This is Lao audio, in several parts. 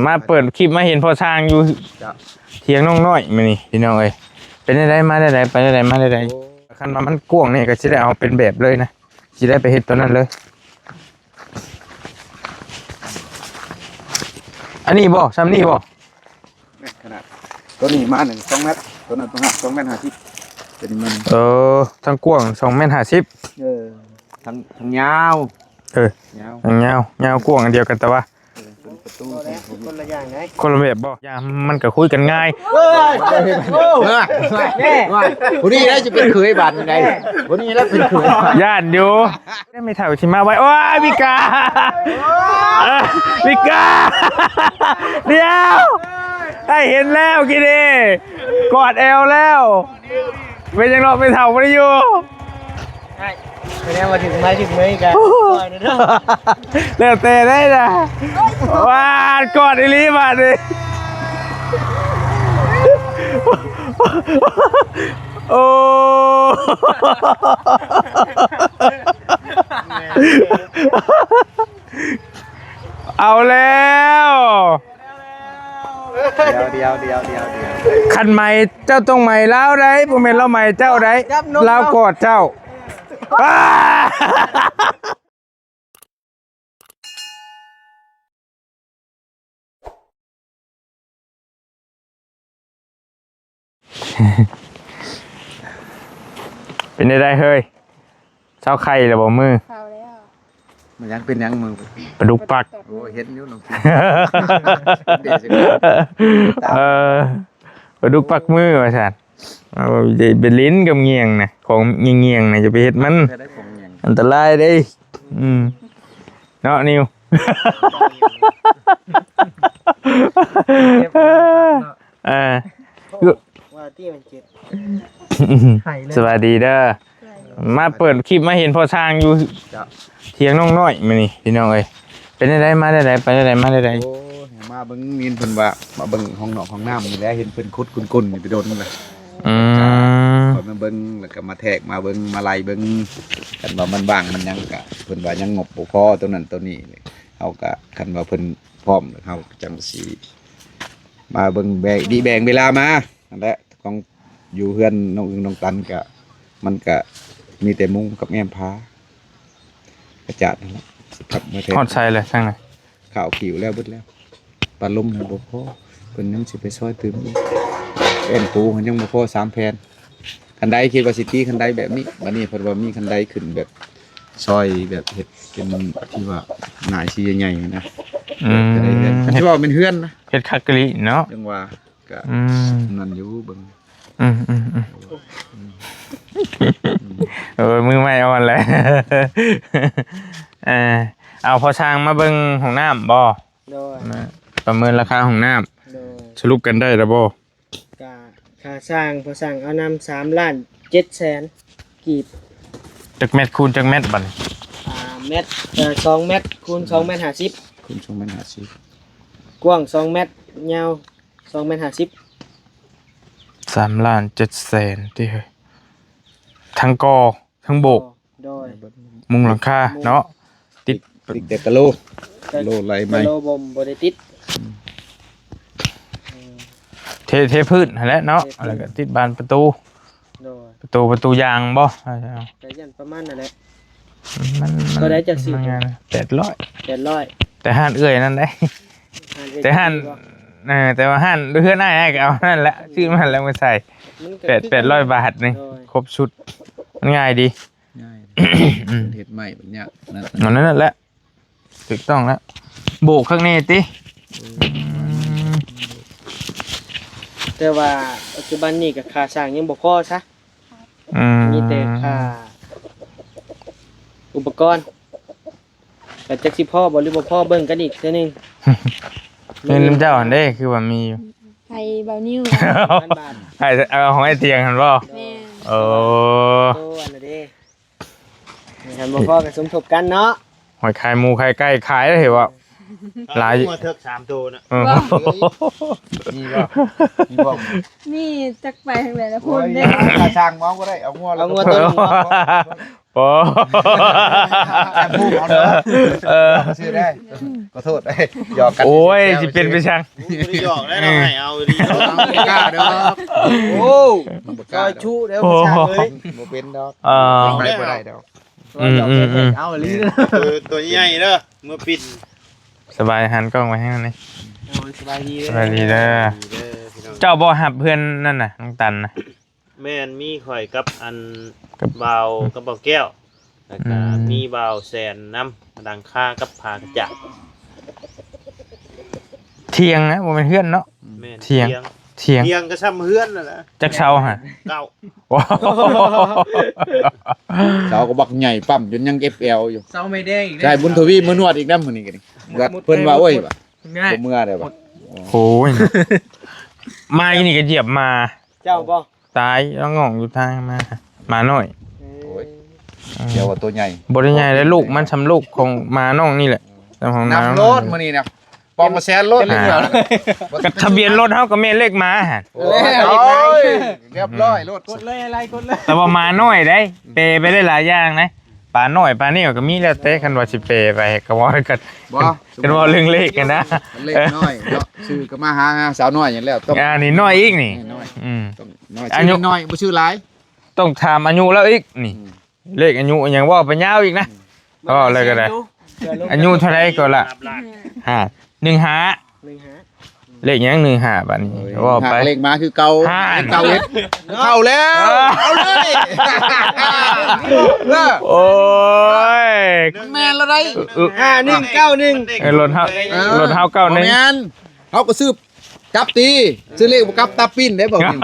ມາເປີດຄລິບມາເຫັນພໍ່ຊ່າງຢູ່ ເຈົ້າ ຖຽງນ້ອງນ້ອຍມື້ນີ້ພີ່ນ້ອງເອີຍ. ເປັນຈັ່ງໃດ ມາແນວໃດ ໄປແນວໃດ ມາແນວໃດ? ໂອ້ ຄັນວ່າມັນກວ້າງນີ້ກໍຊິໄດ້ເອົາເປັນແບບເລີຍນະ ຊິໄດ້ໄປເຮັດຕົວນັ້ນເລີຍ. ອັນນີ້ບໍ່ ຊ່ຳນີ້ບໍ່? ແມ່ນຂະໜາດ ຕົວນີ້ມາໜຶ່ງ ສອງແມັດ ຕົວນັ້ນປະມານສອງແມັດຫ້າສິບ ຕົວນີ້ມັນ ເອີ ທັງກວ້າງສອງແມັດຫ້າສິບ ເອີ ທັງ ທັງຍາວ ເອີ ຍາວ ທັງຍາວ ຍາວກວ້າງອັນດຽວກັນ ແຕ່ວ່າ ເອີ ເປັນປະຕູ ຄົນລະຢ່າງໃດ ຄົນລະແບບບໍ່? ຢ່າ ມັນກໍຄຸຍກັນງ່າຍ ເອີ ເອີ ພໍດີແລ້ວຊິເປັນເຂີຍບາດນີ້ໃດ ພໍດີແລ້ວເປັນເຂີຍ ຢ້ານຢູ່. ແມ່ເຖົ້າຊິມາໄວ ໂອ້ຍ ວິກາ ເອີ ວິກາ ດຽວ ໄດ້ເຫັນແລ້ວກີ້ນີ້ ກອດແອວແລ້ວ ເປັນຫຍັງເນາະ ແມ່ເຖົ້າບໍ່ໄດ້ຢູ່ ໄອ້ ໄປແລ້ວວ່າຖືກໄມ້ຖືກເມຍກະ ໂອ້ຍ ຊ່ອຍເດີ ແລ້ວແຕ່ໄດ້ນະ ຫວານກອດອີ່ຫຼີບາດນີ້ ໂອ້ ເອົາແລ້ວ ດຽວ ດຽວ ດຽວ ດຽວ ດຽວ ຄັນໄໝເຈົ້າຕ້ອງໄໝລາວໃດ໋ ບໍ່ແມ່ນລາວໄໝເຈົ້າໃດ໋ ລາວກອດເຈົ້າ ອ້າ ເປັນໄດ້ເຮີ້ຍ ເຊົາໄຂ້ແລ້ວບໍ່ມື? ເຊົາແລ້ວ ມັນຍັງເປັນຫຍັງມື? ປາດຸກປັກ ໂອ້ ເຫັນຢູ່ນ້ອງ ເອີ ປາດຸກປັກມືວ່າຊັ້ນ. ເອົາໄປຫຼິ້ນກັບງຽງນະ ຂອງງຽງໆນະ ຢ່າໄປເຮັດມັນ ອັນຕະລາຍເດ້ ອືມ ເນາະນິວ ເອີ ວ່າຕິມັນເຈັບ ສະບາຍດີເດີ ມາເປີດຄລິບມາເຫັນພໍ່ຊ່າງຢູ່ ເຈົ້າ ຖຽງນ້ອງນ້ອຍມື້ນີ້ພີ່ນ້ອງເອີຍ ເປັນຈັ່ງໃດ ມາແນວໃດ ໄປແນວໃດ ມາແນວໃດ? ໂອ້ຍ ມາເບິ່ງ ຍິນເພິ່ນວ່າມາເບິ່ງຫ້ອງນອກຫ້ອງນ້ຳນີ້ແຫຼະ ເຫັນເພິ່ນຂຸດຂຸ້ນໆຢູ່ແຕ່ດົນແລ້ວ ອືມ ຂ້ອຍມາເບິ່ງ ແລ້ວກໍມາແທກມາເບິ່ງ ມາໄລ່ເບິ່ງ ຄັນວ່າມັນວ່າງມັນຫຍັງກະ ເພິ່ນວ່າຍັງງົບບໍ່ພໍຕົວນັ້ນຕົວນີ້ ເຮົາກະ ຄັນວ່າເພິ່ນພ້ອມ ເຮົາຈັ່ງຊິມາເບິ່ງ ແບ່ງ ດີແບ່ງເວລາມາ ຫັ້ນແຫຼະ ຂອງຢູ່ເຮືອນນ້ອງອຶ່ງນ້ອງຕັນກະ ມັນກະມີແຕ່ມຸງກັບແອ້ມຜາ ກະຈາດຫັ້ນແຫຼະ ຊິກັບມາແທນ ຮອດໃສແລ້ວທາງນັ້ນ? ຂ້າວຂິວແລ້ວເບິດແລ້ວ ປາລົມຫັ້ນບໍ່ພໍ ເພິ່ນຍັງຊິໄປຊອຍຕື່ມອີກ ແປ້ນປູຫັ້ນຍັງບໍ່ພໍສາມແຜ່ນ ຄັນໄດຄິດວ່າຊິຕີຄັນໄດແບບນີ້ ບາດນີ້ເພິ່ນວ່າມີຄັນໄດຂຶ້ນແບບ ຊອຍແບບເຮັດເປັນທີ່ວ່າໜ້າຊິໃຫຍ່ໆນະ ອືມ ຈະໄດ້ເຮືອນ ຄັນຊິເວົ້າແມ່ນເຮືອນນະ ເຮັດຄັກອີ່ຫຼີເນາະ ຈັ່ງວ່າ ກະ ອືມ ນັ້ນຢູ່ເບິ່ງ ອືມໆໆ ເອີ ມືໃໝ່ອ່ອນແຫຼະ ເອີ ເອົາພໍ່ຊ່າງມາເບິ່ງຫ້ອງນ້ຳບໍ່? ໂດຍ ມາປະເມີນລາຄາຫ້ອງນ້ຳ ໂດຍ ສະຫຼຸບກັນໄດ້ແລ້ວບໍ່? ກະຄ່າສ້າງ ພໍ່ຊ່າງເອົານຳ ສາມລ້ານເຈັດແສນກີບ ຈັກແມັດຄູນຈັກແມັດບັດນີ້? ອ່າ ແມັດ ເອີ ສອງແມັດຄູນສອງແມັດຫ້າສິບ ຄູນສອງແມັດຫ້າສິບ ກວ້າງສອງແມັດ ຍາວ ສອງແມັດຫ້າສິບ ສາມລ້ານເຈັດແສນຕິເຮີ້ຍ ທັງກໍ່ທັງໂບກ ໂດຍ ມຸງຫຼັງຄາເນາະ ຕິດ ຕິດແຕ່ກະໂລ ກະໂລໄຫຼໃໝ່ ກະໂລບໍ່ ບໍ່ໄດ້ຕິດ ອືມ ເທ ເທພື້ນຫັ້ນແຫຼະເນາະ ເທພື້ນ ແລ້ວກະຕິດບານປະຕູ ໂດຍ ປະຕູ ປະຕູຢາງບໍ່? ກະຢ້ານປະມານນັ້ນແຫຼະ ມັນ ເທົ່າໃດເຈົ້າຊື້? ມັນງາມນະ ແປດຮ້ອຍ ແປດຮ້ອຍ ແຕ່ຮ້ານເອື້ອຍນັ້ນໄດ໋ ແຕ່ຮ້ານ ເອີ ແຕ່ວ່າຮ້ານເຮືອນອ້າຍ ອ້າຍກໍເອົານັ້ນແຫຼະ ຊື້ມາແລ້ວມາໃສ່ ແປດ ແປດຮ້ອຍບາດນີ້ ໂດຍ ຄົບຊຸດ ມັນງ່າຍດີ ງ່າຍ ອືມ ເຮັດໃໝ່ມັນຍາກ ນັ້ນ ອັນນັ້ນແຫຼະ ຖືກຕ້ອງແລ້ວ ໂບກຄັກແນ່ຕິ ເອີ ອືມ ແຕ່ວ່າປັດຈຸບັນນີ້ກໍຄ່າສ້າງຍັງບໍ່ພໍຊະ ອືມ ມີແຕ່ຄ່າອຸປະກອນ ກໍຈັກຊິພໍບໍ່ຫຼືບໍ່ພໍ ເບິ່ງກັນອີກເທື່ອໜຶ່ງ ເງິນນຳເຈົ້າຫັ້ນເດ້ ຄືວ່າມີຢູ່ ໃຫ້ເບົານິວ ພັນບາດ ໃຫ້ເອົາຂອງໄອ້ຕຽງຫັ້ນບໍ່? ແມ່ນ ໂອ້ ໂອ້ ອັນນັ້ນເດ້ ຄັນບໍ່ພໍກໍສົມທົບກັນເນາະ ຫອຍຂາຍໝູຂາຍໄກ່ຂາຍເດ້ ເຫັນບໍ່? ຫຼາຍ ງົວເຖິກສາມໂຕນະ ເອີ ມີບໍ່? ມີບໍ່? ມີ ຈັກໄປທາງໃດລະ ໂອ້ຍ ພຸ້ນເດ້ ກະຊ່າງເວົ້າບໍ່ໄດ້ ເອົາງົວ ເອົາງົວໂຕໜຶ່ງ ບໍ່ ແຊມພູເອົາເດີ ເອີ ຊື່ໄດ້ ຂໍໂທດ ຫຍອກກັນ ໂອ້ຍ ຊິເປັນໄປຈັ່ງ ບໍ່ໄດ້ຫຍອກໄດ້ ເຮົາໃຫ້ເອົາອີ່ຫຼີ ເອົາບໍ່ກ້າດອກ ໂອ້ ບໍ່ກ້າດອກ ຊ່ອຍຊຸເດີ ໂອ້ ພາສາເອີຍ ບໍ່ເປັນດອກ ເອີ ໄດ້ບໍ່ໄດ້ດອກ ອືມໆໆ ເອົາອີ່ຫຼີ ເອີ ຕົວໃຫຍ່ເດີ ເມືອປິ່ນ ສະບາຍ ຫັນກ້ອງໄວ້ໃຫ້ແນ່ ໂອ້ຍ ສະບາຍດີເດີ ສະບາຍດີເດີ ເຈົ້າບໍ່ຮັບເພື່ອນນັ້ນນະ ນ້ອງຕັນນະ? ແມ່ນ ມີຂ້ອຍກັບອັນ ກັບ ບ່າວ ກັບບ່າວແກ້ວ ແລ້ວກະ ອືມ ມີບ່າວແສນນຳ ຫຼັງຄາກັບຝາກະຈາດ ຖຽງນະ ບໍ່ແມ່ນເຮືອນເນາະ ແມ່ນ ຖຽງ ຖຽງ ຖຽງ ຖຽງກະຊ່ຳເຮືອນຫັ້ນແຫຼະ ຈັກເສົາຫະ? ເກົ້າ ເສົາກະບັກໃຫຍ່ປ້ຳຈົນຍັງເອັບແອວຢູ່ ເສົາໄມ້ແດງອີກ ໃຊ້ບຸນທະວີມານວດອີກນຳມື້ນີ້ກະດີ ເພິ່ນວ່າ ໂອ້ຍ ບໍ່ເມືອໄດ້ວ່າ ໂອ້ຍ ມາອີ່ນີ້ກະຢຽບໝາ ເຈົ້າບໍ່? ຕາຍລະງອກຢູ່ທາງມາ ໝານ້ອຍ ໂອ້ຍ ອືມ ດຽວວ່າໂຕໃຫຍ່ ບໍ່ໄດ້ໃຫຍ່ເດ້ ລູກມັນຊ່ຳລູກຂອງໝານ້ອງນີ້ແຫຼະ ນຳໂລດມື້ນີ້ນະ ປອງກະແສນໂລດ ກະທະບຽນລົດເຮົາກະແມ່ນເລກໝາຫັ້ນ ໂອ້ຍ ຮຽບຮ້ອຍໂລດ ກົດເລີຍ ໄລ່ກົດເລີຍ ແຕ່ວ່າໝານ້ອຍເດ້ ແປໄປໄດ້ຫຼາຍຢ່າງນະ ປານ້ອຍປານີ້ກະມີ ແລ້ວແຕ່ ຄັນວ່າຊິແປໄປກະເວົ້າກັນ ບໍ່ ຄັນເວົ້າເລື່ອງເລກຫັ້ນນະ ເລກນ້ອຍເນາະ ຊື່ກະມາຫາສາວນ້ອຍນີ້ແລ້ວ ຕ້ອງ ອ່າ ນີ້ນ້ອຍອີກນີ້ ນ້ອຍ ອືມ ຕ້ອງນ້ອຍ ອາຍຸ ຊື່ນ້ອຍ ບໍ່ຊື່ຫຼາຍ ຕ້ອງຖາມອາຍຸລາວອີກນີ້ ອືມ ເລກອາຍຸຫຍັງເວົ້າໄປຍາວອີກນະ ອືມ ເວົ້າແລ້ວກະໄດ້ ອາຍຸເທົ່າໃດກໍລະ ຫ້າ ໜຶ່ງຫ້າ ໜຶ່ງຫ້າ ເລກຫຍັງ ໜຶ່ງຫ້າ ບາດນີ້ ໂອ້ຍ ເວົ້າໄປ ເລກໝາຄືເກົ່າ ຫ້າ ເກົ້າເອັດ ເຂົ້າແລ້ວ ເອີ ເອົາເລີຍ ໂອ້ຍ ມັນແມ່ນແລ້ວໄດ໋ ຫ້າໜຶ່ງເກົ້າໜຶ່ງ ເອີ ລົດເຮົາ ເອີ ລົດເຮົາເກົ້າໜຶ່ງ ບໍ່ແມ່ນ ເຮົາກະຊື້ກັບຕິ ຊື້ເລກບໍ່ກັບຕາປີ້ນເດ້ ບອກນີ້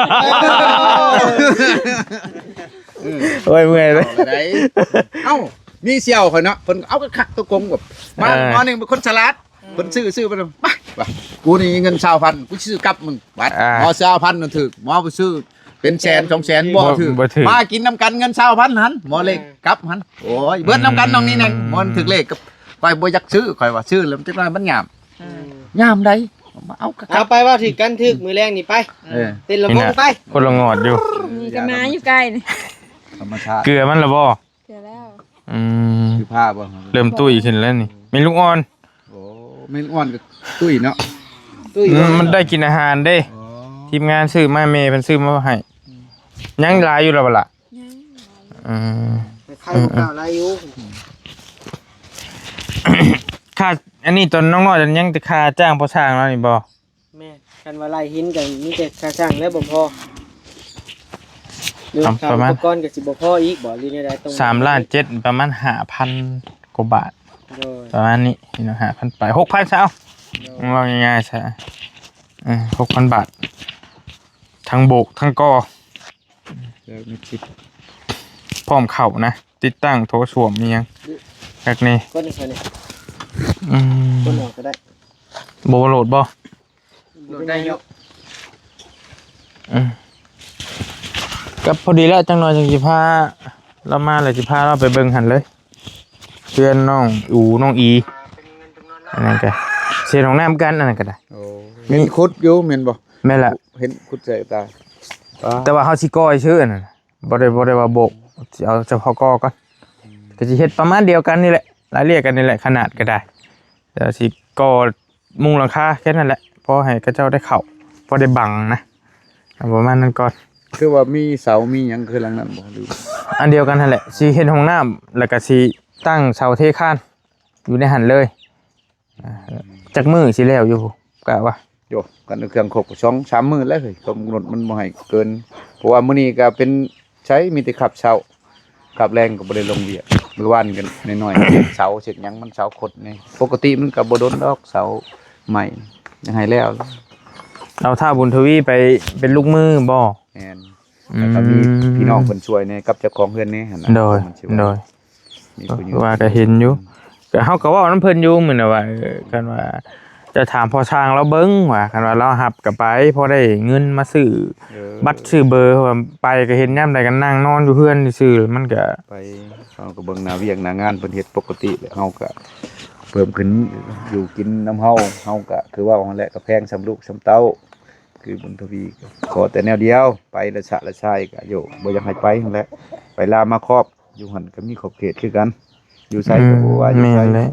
ເອີ ໂອ້ຍ ເມື່ອຍເລີຍ ເອົ້າ ມີສ່ຽວຂ້ອຍເນາະ ເພິ່ນເອົາຄັກໂຕກົງແບບ ມາ ເອີ ມານີ້ເປັນຄົນສະຫຼາດ ເພິ່ນຊື້ ຊື້ໄປ ມາ ວ່າ ກູນີ້ມີເງິນຊາວພັນ ກູຊິຊື້ກັບມຶງ ບາດ ອ່າ ໝໍຊາວພັນນັ້ນຖືກ ໝໍໄປຊື້ເປັນແສນສອງແສນ ບໍ່ຖືກ ບໍ່ຖືກ ມາກິນນຳກັນເງິນຊາວພັນຫັ້ນ ໝໍເລກກັບຫັ້ນ ໂອ້ຍ ເບິດນຳກັນ ອືມ ນ້ອງນີ້ແນ່ ໝໍຖືກເລກກັບ ຂ້ອຍບໍ່ຢາກຊື້ ຂ້ອຍວ່າຊື້ແລ້ວຈັກໜ້ອຍມັນຍາມ ອືມ ຍາມໃດ ມາເອົາກັບ ເອົາໄປເວົ້າຖືກກັນ ຖືກມື້ແລງນີ້ໄປ ເອີ ເຕັ້ນລຳວົງໄປ ຄົນລະງອດຢູ່ ນີ້ກະມາຢູ່ໃກ້ນີ້ ທຳມະຊາດ ເກືອມັນລະບໍ່? ເກືອແລ້ວ ອືມ ຄືພາບໍ່ ເລີ່ມຕຸ້ຍຂຶ້ນແລ້ວນີ້ ແມ່ລູກອ່ອນ ໂອ້ ແມ່ລູກອ່ອນກະຕຸ້ຍເນາະ ຕຸ້ຍ ອືມ ມັນໄດ້ກິນອາຫານເດ້ ອໍ ທີມງານຊື້ມາ ແມ່ເພິ່ນຊື້ມາໃຫ້ ອືມ ຍັງຫຼາຍຢູ່ລະບໍ່ລະ? ຍັງ ອືມ ໄຂ່ ອືມ ກໍຫຼາຍຢູ່ ຄ່າ ອັນນີ້ຕອນນ້ອງນ້ອຍຍັງແຕ່ຄ່າຈ້າງພໍ່ຊ່າງລາວນີ້ບໍ່? ແມ່ນ ຄັນວ່າໄລ່ຫີນກະມີແຕ່ຄ່າຊ່າງແລ້ວບໍ່ພໍ ຫຼືວ່າ ເອົາ ຄ່າ ປະມານ ອຸປະກອນກະຊິບໍ່ພໍອີກບໍ່ ຫຼືແນວໃດ ຕ້ອງ ສາມລ້ານເຈັດ ປະມານຫ້າພັນກວ່າບາດ ໂດຍ ປະມານນີ້ພີ່ນ້ອງ ຫ້າພັນປາຍ ຫົກພັນຊະເອົາ ໂດຍ ເວົ້າງ່າຍໆຊະ ເອີ ຫົກພັນບາດ ທັງໂບກທັງກໍ່ ແລ້ວມີຊິດ ພ້ອມເຂົ້ານະ ຕິດຕັ້ງໂຖສ້ວມອີ່ຫຍັງ ຄັກແນ່ ຄົນນີ້ ອືມ ຄົນອອກກະໄດ້ ບໍ່ໂຫຼດບໍ່? ໂຫຼດໄດ້ຢູ່ ອືມ ກະພໍດີແລ້ວ ຈັກໜ່ອຍຈັ່ງຊິພາລາວມາ ແລ້ວຊິພາລາວໄປເບິ່ງຫັ້ນເລີຍ ເຮືອນນ້ອງອູ ນ້ອງອີ ອັນນັ້ນກະ ເຮັດຫ້ອງນ້ຳກັນ ອັນນັ້ນກະໄດ້ ໂອ້ ເຫັນຂຸດຢູ່ແມ່ນບໍ່? ແມ່ນລະ ເຫັນຂຸດໃສ່ຕາ ແຕ່ວ່າເຮົາຊິກໍ່ຊື່ອັນນັ້ນ ບໍ່ໄດ້ ບໍ່ໄດ້ວ່າໂບກ ຊິເອົາສະເພາະກໍ່ກ່ອນ ອືມ ກະຊິເຮັດປະມານດຽວກັນນີ້ແຫຼະ ລາຍລຽກກັນນີ້ແຫຼະ ຂະໜາດກະໄດ້ ແຕ່ຊິກໍ່ມຸງຫຼັງຄາແຄ່ນັ້ນແຫຼະ ພໍໃຫ້ເຂົາເຈົ້າໄດ້ເຂົ້າ ພໍໄດ້ບັງນະ ເອົາປະມານນັ້ນກ່ອນ ຄືວ່າມີເສົາມີຫຍັງຄືຫຼັງນັ້ນບໍ່? ຫຼື ອັນດຽວກັນຫັ້ນແຫຼະ ຊິເຮັດຫ້ອງນ້ຳ ແລ້ວກະຊິຕັ້ງເສົາເທຄານ ຢູ່ໃນຫັ້ນເລີຍ ອ່າ ຈັກມື້ຊິແລ້ວຢູ່ ກະວ່າ ໂຢ ກັນເຄື່ອງຄົບສອງສາມມື້ແລ້ວເຮີ້ຍ ກົມລົດມັນບໍ່ໃຫ້ເກີນ ເພາະວ່າມື້ນີ້ກະເປັນໃສ ມີແຕ່ຂັບເຊົ້າ ກັບແລງກະບໍ່ໄດ້ລົງວຽກ ມື້ວານກະນ້ອຍໆ ເສົາເສັດຫຍັງ ມັນເສົາຄົດແນ່ ປົກກະຕິມັນກະບໍ່ດົນດອກ ເສົາໃໝ່ ຢາກໃຫ້ແລ້ວ ເອົາທ້າວບຸນທະວີໄປເປັນລູກມືບໍ່? ແມ່ນ ອືມ ແລ້ວກະມີພີ່ນ້ອງເພິ່ນຊ່ວຍແນ່ ກັບເຈົ້າຂອງເຮືອນແນ່ຫັ້ນນະ ໂດຍ ມັນຊິວ່າ ໂດຍ ມີຜູ້ຢູ່ ວ່າກະເຫັນຢູ່ ອືມ ກະເຮົາກະເວົ້ານຳເພິ່ນຢູ່ມື້ນັ້ນວ່າ ເອີ ຄັນວ່າຈະຖາມພໍ່ຊ່າງລາວເບິ່ງວ່າ ຄັນວ່າລາວຮັບກະໄປ ພໍໄດ້ເງິນມາຊື້ ເອີ ບັດຊື້ເບີ ວ່າໄປກະເຫັນຍາມໃດກະນັ່ງນອນຢູ່ເຮືອນຊື່ໆ ມັນກະ ໄປ ເຮົາກະເບິ່ງໜ້າວຽກໜ້າງານເພິ່ນເຮັດປົກກະຕິແຫຼະ ເຮົາກະເພີ່ມຂຶ້ນຢູ່ກິນນຳເຮົາ ເຮົາກະຄືເວົ້າຫັ້ນແຫຼະ ກະແພງສ່ຳລູກສ່ຳເຕົ້າ ຄືບຸນທະວີ ຂໍແຕ່ແນວດຽວ ໄປລະຊະລະຊາຍກະໂຢ ບໍ່ຢາກໃຫ້ໄປຫັ້ນແຫຼະ ໄປລາມາຄອບ ຢູ່ຫັ້ນກໍມີຂອບເຂດຄືກັນ ຢູ່ໃສກໍບໍ່ວ່າ ອືມ ຢູ່ໃສ ແມ່ນແຫຼະ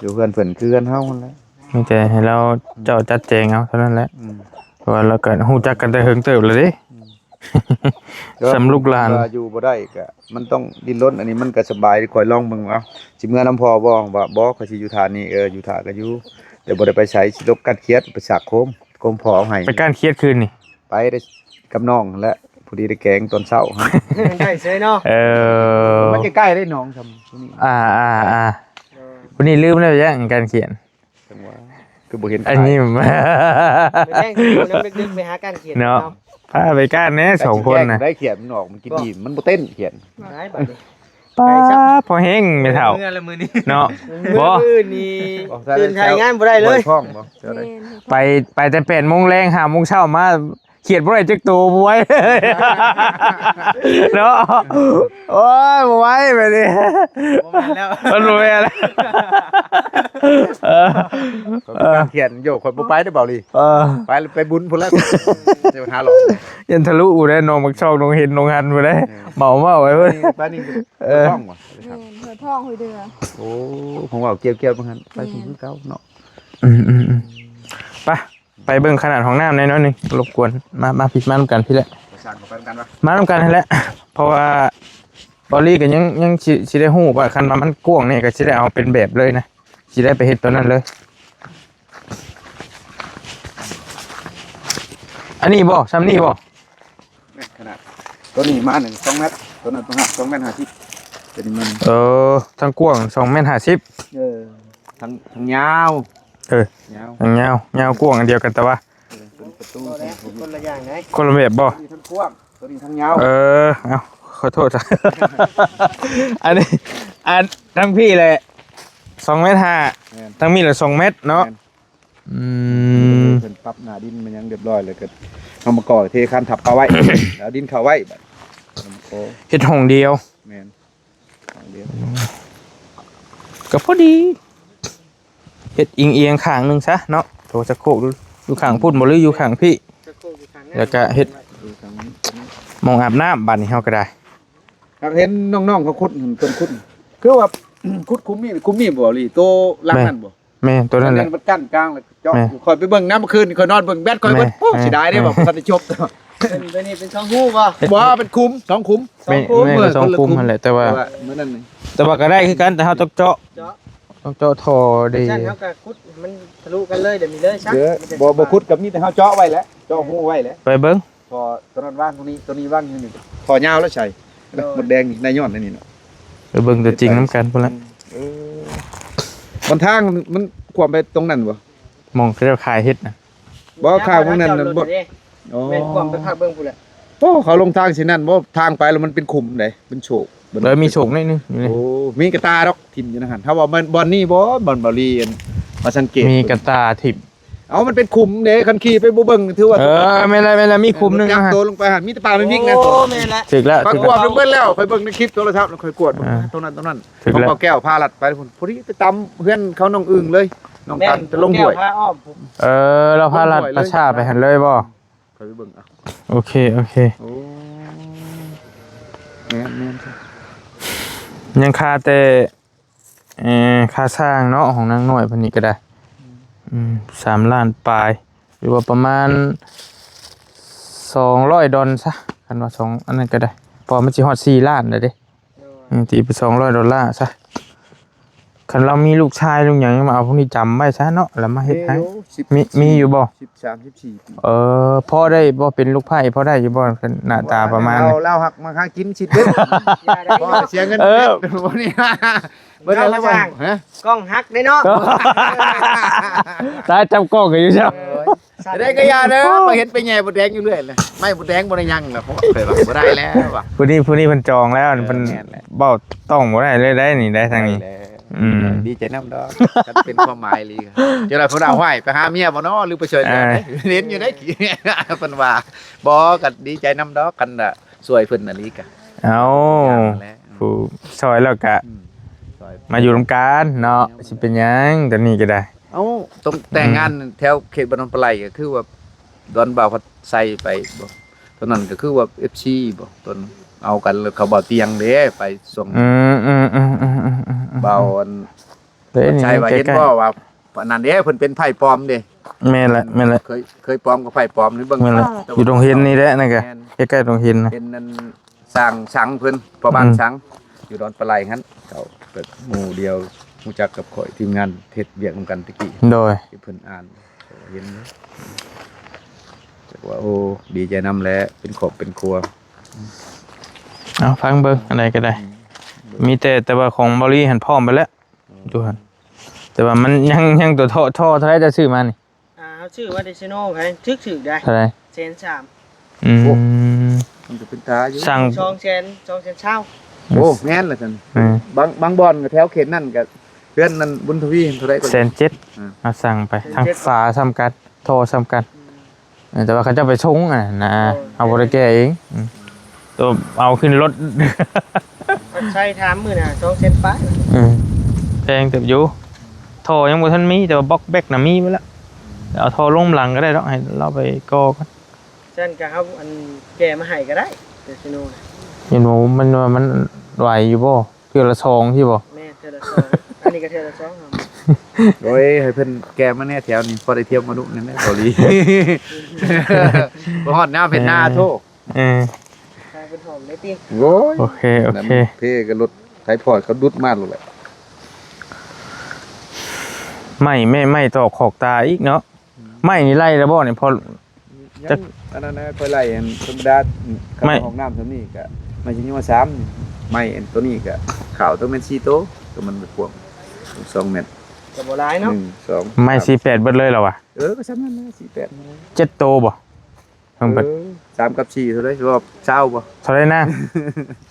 ຢູ່ເຮືອນເພິ່ນຄືເຮືອນເຮົາຫັ້ນແຫຼະ ມີແຕ່ໃຫ້ລາວເຈົ້າຈັດແຈງເອົາເທົ່ານັ້ນແຫຼະ ອືມ ເພາະວ່າລາວກໍຮູ້ຈັກກັນແຕ່ເຫິງເຕີບແລ້ວເດ້ ອືມ ສ່ຳລູກຫຼານ ວ່າຢູ່ບໍ່ໄດ້ກໍມັນຕ້ອງດີ້ນລົນ ອັນນີ້ມັນກໍສະບາຍ ຂ້ອຍລອງເບິ່ງ ເອົ້າ ຊິເມືອນຳພໍ່ບໍ່ ວ່າບໍ່ ຂ້ອຍຊິຢູ່ທ່ານີ້ ເອີ ຢູ່ທ່າກໍຢູ່ ແຕ່ບໍ່ໄດ້ໄປໃສ ຊິຫຼົບກັນຄຽດ ໄປສາກໂຄມ ໂຄມພໍ່ເອົາໃຫ້ ໄປກ້ານຄຽດຄືນນີ້ ໄປໄດ້ກັບນ້ອງຫັ້ນແຫຼະ ພໍດີໄດ້ແກງຕອນເຊົ້າ ໄດ້ເສີຍເນາະ ເອີ ມັນໃກ້ໆ ໄດ້ໜອງຊ່ຳນີ້ ອ່າໆໆ ເອີ ຜູ້ນີ້ລືມແລ້ວ ຢ້ານການຂຽນ ຈັ່ງວ່າ ຄືບໍ່ເຫັນ ອັນນີ້ ມື້ແລງຊິຢູ່ນຳດຶກໆ ໄປຫາການຂຽນເນາະ ເນາະ ພາໄປກ້ານແດ່ສອງຄົນນະ ໄດ້ຂຽນມັນອອກ ມັນກິນອີ່ມ ມັນບໍ່ເຕັ້ນຂຽນ ໄດ້ບາດນີ້ ປ້າ ພໍແຮງແມ່ເຖົ້າ ເມື່ອລະມື້ນີ້ເນາະ ບໍ່ ມື້ອື່ນນີ້ຕື່ນຖ່າຍງານບໍ່ໄດ້ເລີຍ ໄປ ໄປແຕ່ແປດໂມງແລງ ຫ້າໂມງເຊົ້າມາ ຂຽນບໍ່ໄດ້ຈັກໂຕ ບໍ່ໄຫວເນາະ ໂອ້ຍ ບໍ່ໄຫວແບບນີ້ ບໍ່ແມ່ນແລ້ວ ມັນບໍ່ແມ່ນແລ້ວ ເອີ ຂ້ອຍບໍ່ກ້າຂຽນ ໂຍ ຂ້ອຍບໍ່ໄປເດີ ເບົາຫຼີ ເອີ ໄປ ໄປບຸນພຸ້ນແລ້ວ ຈະຫາຫຼອກ ຢ້ານທະລຸພຸ້ນເດ້ ໜອງບັກຊອກ ໜອງເຫັນ ໜອງຫັນພຸ້ນເດ້ ເອີ ເໝົາເວົ້າໄວ້ເພິ່ນ ໄປນີ້ ເອີ ຫ້ອຍທອງບໍ່ ແມ່ນ ຫ້ອຍທອງ ຫ້ອຍເດືອ ໂອ້ ຜົມເວົ້າກ່ຽວໆ ເບິ່ງຫັ້ນ ໄປພຸ້ນ ແມ່ນ ຄືເກົ່າເນາະ ອືມໆໆ ໄປ ໄປເບິ່ງຂະໜາດຫ້ອງນ້ຳແດ່ໜ້ອຍໜຶ່ງ ລົບກວນ ມາ ມາພີ້ ມານຳກັນພີ້ແຫຼະ ໄປສ້າງເຂົາໄປນຳກັນວະ ມານຳກັນຫັ້ນແຫຼະ ເພາະວ່າບອລລີກໍຍັງ ຍັງຊິ ຊິໄດ້ຮູ້ວ່າ ຄັນວ່າມັນກວ້າງນີ້ກໍຊິໄດ້ເອົາເປັນແບບເລີຍນະ ຊິໄດ້ໄປເຮັດຕົວນັ້ນເລີຍ ອັນນີ້ບໍ່ ຊ່ຳນີ້ບໍ່? ແມ່ນຂະໜາດ ຕົວນີ້ມາໜຶ່ງ ສອງແມັດ ຕົວນັ້ນປະມານສອງແມັດຫ້າສິບ ຕົວນີ້ມັນ ເອີ ທັງກວ້າງສອງແມັດຫ້າສິບ ເອີ ທັງ ທັງຍາວ ເອີ ຍາວ ທັງຍາວ ຍາວກວ້າງອັນດຽວກັນ ແຕ່ວ່າ ເອີ ເປັນປະຕູ ບໍ່ແລ້ວ ຄົນລະຢ່າງໃດ ຄົນລະແບບບໍ່? ຕົວນີ້ທັງກວ້າງ ຕົວນີ້ທັງຍາວ ເອີ ເອົ້າ ຂໍໂທດ ອັນນີ້ ອັນ ທັງພີ້ແຫຼະ ສອງແມັດຫ້າ ແມ່ນ ທັງພີ້ແຫຼະ ສອງແມັດເນາະ ແມ່ນ ອືມ ເພິ່ນປັບໜ້າດິນມາຫຍັງຮຽບຮ້ອຍແລ້ວ ກໍເອົາມາກໍ່ເທຄານທັບປະໄວ້ ແລ້ວເອົາດິນເຂົ້າໄວ້ ບາດນີ້ ເຮັດຫ້ອງດຽວ ແມ່ນ ຫ້ອງດຽວ ກໍພໍດີ ເຮັດອີງໆ ຂ້າງໜຶ່ງຊະເນາະ ໂຖຊັກໂຄກຢູ່ ຢູ່ຂ້າງພຸ້ນບໍ່ ຫຼືຢູ່ຂ້າງພີ້ ຊັກໂຄກຢູ່ຂ້າງນັ້ນ ແລ້ວກໍເຮັດ ຢູ່ຂ້າງນັ້ນ ໝ່ອງອາບນ້ຳ ບາດນີ້ເຮົາກໍໄດ້ ຫາກເຫັນນ້ອງໆ ເຂົາຂຸດ ເພິ່ນຂຸດ ຄືວ່າ ຂຸດຂຸມນີ້ ຂຸມນີ້ບໍ່ ເບົາຫຼີ ໂຕຫຼັງນັ້ນບໍ່? ແມ່ນ ໂຕນັ້ນແຫຼະ ມັນກັ້ນກາງແລ້ວເຈາະ ແມ່ນ ຂ້ອຍໄປເບິ່ງນຳ ມື້ຄືນຂ້ອຍນອນເບິ່ງແບັດຂ້ອຍ ແມ່ນ ໂອ້ ເສຍດາຍເດ້ ບໍ່ທັນໄດ້ຈົບ ຕົວນີ້ເປັນຊ່ອງຮູບໍ່? ບໍ່ ເປັນຂຸມ ສອງຂຸມ ສອງຂຸມ ແມ່ນ ແມ່ນ ເອີ ສອງຂຸມຫັ້ນແຫຼະ ແຕ່ວ່າ ແຕ່ວ່າມື້ນັ້ນ ແຕ່ວ່າກໍໄດ້ຄືກັນ ແຕ່ເຮົາຕ້ອງເຈາະ ເຈາະ ຕ້ອງເຈາະທໍ່ເດ້ ຊັ້ນເຮົາກໍຂຸດໃຫ້ມັນທະລຸກັນເລີຍ ແບບນີ້ເລີຍຊະ ເອີ ບໍ່ ບໍ່ຂຸດກໍມີແຕ່ເຮົາເຈາະໄວ້ແຫຼະ ເຈາະຮູໄວ້ແຫຼະ ໄປເບິ່ງ ທໍ່ ຕົວນັ້ນວາງຕົງນີ້ ຕົວນີ້ວາງຢູ່ນີ້ ທໍ່ຍາວແລ້ວໃສ່ ໂດຍ ມົດແດງນີ້ ນາຍຍ້ອນອັນນີ້ເນາະ ໄປເບິ່ງຕົວຈິງນຳກັນພຸ້ນລະ ເອີ ມັນທາງມັນຂວາມໄປຕົງນັ້ນບໍ່? ໝ່ອງເຂົາເຈົ້າຂາຍເຫັດນະ ບໍ່ ຂ້າງໝ່ອງນັ້ນນະ ບໍ່ ອໍ ແມ່ນຂວາມໄປພາກເບິ່ງພຸ້ນແຫຼະ ໂອ້ ເຂົາລົງທາງເຊັ່ນນັ້ນບໍ່? ທາງໄປແລ້ວມັນເປັນຂຸມເດ້ ເປັນໂຊກ ເອີ ມີໂຊກໜ້ອຍໜຶ່ງຢູ່ນີ້ ໂອ້ ມີກະຕ່າດອກ ຖິ້ມຢູ່ໃນຫັ້ນ ຖ້າວ່າແມ່ນບ່ອນນີ້ບໍ່ ບ່ອນເບົາຫຼີອັນ ມາສັງເກດ ມີກະຕ່າຖິ້ມ ເອົ້າ ມັນເປັນຂຸມເດ້ ຄັນຂີ່ໄປບໍ່ເບິ່ງ ຖືວ່າ ເອີ ແມ່ນແລ້ວ ແມ່ນແລ້ວ ມີຂຸມໜຶ່ງ ໂຕລົງໄປຫັ້ນ ມີແຕ່ປາແມ່ນວິກນະ ໂອ້ ແມ່ນແຫຼະ ຖືກແລ້ວ ປາກວມລົງເບິດແລ້ວ ຂ້ອຍເບິ່ງໃນຄລິບໂທລະສັບ ແລ້ວຂ້ອຍກວດເບິ່ງ ອ່າ ຕົງນັ້ນ ຕົງນັ້ນ ຖືກແລ້ວ ຂອງເບົາແກ້ວພາລັດໄປພຸ້ນ ພໍດີໄປຕຳເຮືອນເຂົານ້ອງອຶ່ງເລີຍ ນ້ອງຕັນ ແມ່ນ ໄປລົງຫ້ວຍ ພາອ້ອມ ເອີ ລາວພາລັດ ລົງຫ້ວຍເລີຍ ປະຊາໄປຫັ້ນເລີຍບໍ່? ຂ້ອຍໄປເບິ່ງເອົາ ໂອເຄ ໂອເຄ ໂອ້ ແມ່ນໆ ຍັງຄາແຕ່ ເອີ ຄ່າສ້າງເນາະ ຂອງນາງນ້ອຍເພິ່ນນີ້ກໍໄດ້ ອືມ ສາມລ້ານປາຍ ຫຼືວ່າປະມານສອງຮ້ອຍດອນຊະ ຄັນວ່າສອງອັນນັ້ນກໍໄດ້ ເພາະວ່າມັນຊິຮອດສີ່ລ້ານແລ້ວເດ້ ອືມ ຕີເປັນສອງຮ້ອຍດອນລາຊະ ຄັນລາວມີລູກຊາຍລູກຫຍັງ ມາເອົາພວກນີ້ຈຳໄວ້ຊະເນາະ ແລ້ວມາເຮັດໃຫ້ ມີຢູ່ ສິບ ມີຢູ່ບໍ່? ສິບສາມ ສິບສີ່ ປີ ເອີ ພໍໄດ້ບໍ່ ເປັນລູກໃພ້ ພໍໄດ້ຢູ່ບໍ່? ໜ້າຕາປະມານ ລາວ ລາວຫາກມາຫາກິນຊິເປັນ ບໍ່ເສຍເງິນ ເອີ ເປັນບໍ່ນີ້ ເບິດແລ້ວ ຮະ ກ້ອງຫັກເດ້ເນາະ ຕາຍ ຈັບກ້ອງກັນຢູ່ຊະ ເອີຍ ໄດ້ກະຢ່າເດີ ຂ້ອຍເຫັນໄປແຍ່ບົດແດງຢູ່ເລື້ອຍເລີຍ ໄມ້ບົດແດງບໍ່ໄດ້ຍັງແລ້ວ ຂ້ອຍວ່າບໍ່ໄດ້ແລ້ວວ່າ ຜູ້ນີ້ ຜູ້ນີ້ເພິ່ນຈອງແລ້ວ ເອີ ເພິ່ນ ແມ່ນແຫຼະ ເວົ້າຕ້ອງບໍ່ໄດ້ເລີຍໄດ໋ນີ້ໄດ໋ທາງນີ້ ໄດ້ແລ້ວ ອືມ ດີໃຈນຳດອກ ຄັນເປັນຄວາມໝາຍອີ່ຫຼີ ຈັ່ງໃດເພິ່ນວ່າ ຫ້ວຍ ໄປຫາເມຍບໍ່ນໍ ຫຼືໄປຊ່ວຍເຮືອນ ເອີ ເຫັນຢູ່ໄດ໋ ເພິ່ນວ່າ ບໍ່ ກໍດີໃຈນຳດອກ ຄັນວ່າ ຊ່ວຍເພິ່ນອີ່ຫຼີກະ ເອົ້າ ຜູ້ຊ່ອຍແລ້ວກະ ອືມ ມາຢູ່ນຳກັນເນາະ ຊິເປັນຫຍັງ ຕອນນີ້ກໍໄດ້ ເອົ້າ ຕ້ອງແຕ່ງງານ ອືມ ແຖວເຂດບ້ານໂນນປາໄຫຼ ກໍຄືວ່າ ດອນບ່າວພັດໄຊໄປບໍ່ ຕອນນັ້ນກໍຄືວ່າ ເອັຟຊີ ບໍ່ ຕອນ ເອົາກັນ ແລ້ວເຂົາເບົາຕຽງເດ້ ໄປຊ່ວງ ອືມ ອືມ ເບົາອັນ ເດ້ ໃຊ່ວ່າເຫັນບໍ່ວ່າ ອັນນັ້ນເດ້ ເພິ່ນເປັນໄພ້ປອມເດ້. ແມ່ນແຫຼະ ແມ່ນແຫຼະ ເຄີຍ ເຄີຍປອມກັບໄພ້ປອມນີ້ເບິ່ງ. ແມ່ນແຫຼະ ຢູ່ດົງເຫັນນີ້ແຫຼະ ນັ້ນກະ ແມ່ນ ໃກ້ໆ ດົງເຫັນນະ ແມ່ນ ນາງຊ່າງເພິ່ນ ພໍ່ບ້ານ ອືມ ຊ່າງ ຢູ່ດອນປາໄຫຼຫັ້ນ ເຂົາກໍໝູ່ດຽວ ຮູ້ຈັກກັບຂ້ອຍ ທີມງານເຮັດວຽກນຳກັນແຕ່ກີ້. ໂດຍ ທີ່ເພິ່ນອ່ານ ເຫັນຢູ່ ຈັກວ່າ ໂອ້ ດີໃຈນຳແຫຼະ ເປັນຄອບເປັນຄົວ. ເອົາ ຟັງເບິ່ງ ອັນໃດກໍໄດ້ ອືມ ມີແຕ່ ແຕ່ວ່າຂອງເບົາລີຫັ້ນພ້ອມໄປແລ້ວ ອືມ ຢູ່ຫັ້ນ ແຕ່ວ່າມັນຍັງ ຍັງຕົວທໍ່ ທໍ່ເທົ່າໃດເຈົ້າຊື້ມານີ້? ອ່າ ເຮົາຊື້ມາແຕ່ເຊໂນ ແພງ ຖືກໆ ໄດ໋ ເທົ່າໃດ? ແສນສາມ. ອືມ ໂອ້ ມັນກໍເປັນຕາຢູ່ ສັ່ງ ສອງແສນ ສອງແສນຊາວ. ໂອ້ ແມ່ນລະຊັ້ນ ເອີ ບາງ ບາງບ່ອນກໍແຖວເຂດນັ້ນກໍ ເຮືອນນັ້ນ ບຸນທະວີ ເທົ່າໃດກໍ ແສນເຈັດ. ອ່າ ເຮົາສັ່ງໄປ ແສນເຈັດ ທັງຝາສ່ຳກັນ ທໍ່ສ່ຳກັນ. ອືມ ເອີ ແຕ່ວ່າເຂົາເຈົ້າໄປຊົງຫັ້ນນະ ເອີ ເຮົາບໍ່ໄດ້ແກ້ເອງ. ອືມ ໂຕເອົາຂຶ້ນລົດ ໃຊ້ຖາມມື້ນະ ສອງແສນປາຍ. ອືມ ແພງເຕີບຢູ່ ທໍ່ຍັງບໍ່ທັນມີ ແຕ່ວ່າບລັອກແບັກນະມີໝົດລະ. ເອົາທໍ່ລົງຫຼັງກໍໄດ້ດອກ ໃຫ້ລາວໄປກໍ່ກ່ອນ. ຊັ້ນກໍເຮົາ ອັນ ແກ້ມາໃຫ້ກໍໄດ້ ແຕ່ຊິໂນນະ. ເຫັນບໍ່ ມັນວ່າມັນໄຫວຢູ່ບໍ່? ເທື່ອລະສອງຊີ້ບໍ່? ແມ່ນ ເທື່ອລະສອງ ອັນນີ້ກໍເທື່ອລະສອງ. ໂອ້ຍ ໃຫ້ເພິ່ນແກ່ມາແດ່ແຖວນີ້ ພໍໄດ້ທ່ຽວມາດຸແດ່ເກົາຫຼີ ບໍ່ຮອດຍາມເຮັດນາ. ເອີ ໂທ້ ເອີ ໃຫ້ເພິ່ນຫອມໄດ້ຕິ. ໂອ້ຍ ໂອເຄ ໂອເຄ ເພກໍລົດໄຖພອດເຂົາດຸດມາໂລດແຫຼະ. ໄມ້ ແມ່ໄມ້ຕອກຂອກຕາອີກເນາະ. ອືມ ໄມ້ນີ້ໄລ່ແລ້ວບໍ່ນີ້? ພໍ ຍັງ ຈັກ ອັນນັ້ນນະ ຂ້ອຍໄລ່ອັນທຳມະດາ ອືມ ໄມ້ ຫ້ອງນ້ຳສ່ຳນີ້ກະ ໄມ້ຊິຍົວສາມ ໄມ້ອັນໂຕນີ້ກະ ຂາວຕ້ອງແມ່ນສີ່ໂຕ ໂຕມັນກວ້າງສອງແມັດ ກໍບໍ່ຫຼາຍເນາະ ໜຶ່ງ ສອງ ໄມ້ ສາມ ສີ່ແປດເບິດເລີຍລະວະ. ເອີ ກໍສ່ຳນັ້ນແຫຼະ ສີ່ແປດ ເຈັດໂຕບໍ່? ທັງເບິດ ເອີ ສາມກັບສີ່ເທົ່າໃດ? ຮອບຊາວບໍ່? ເທົ່າໃດນາງ?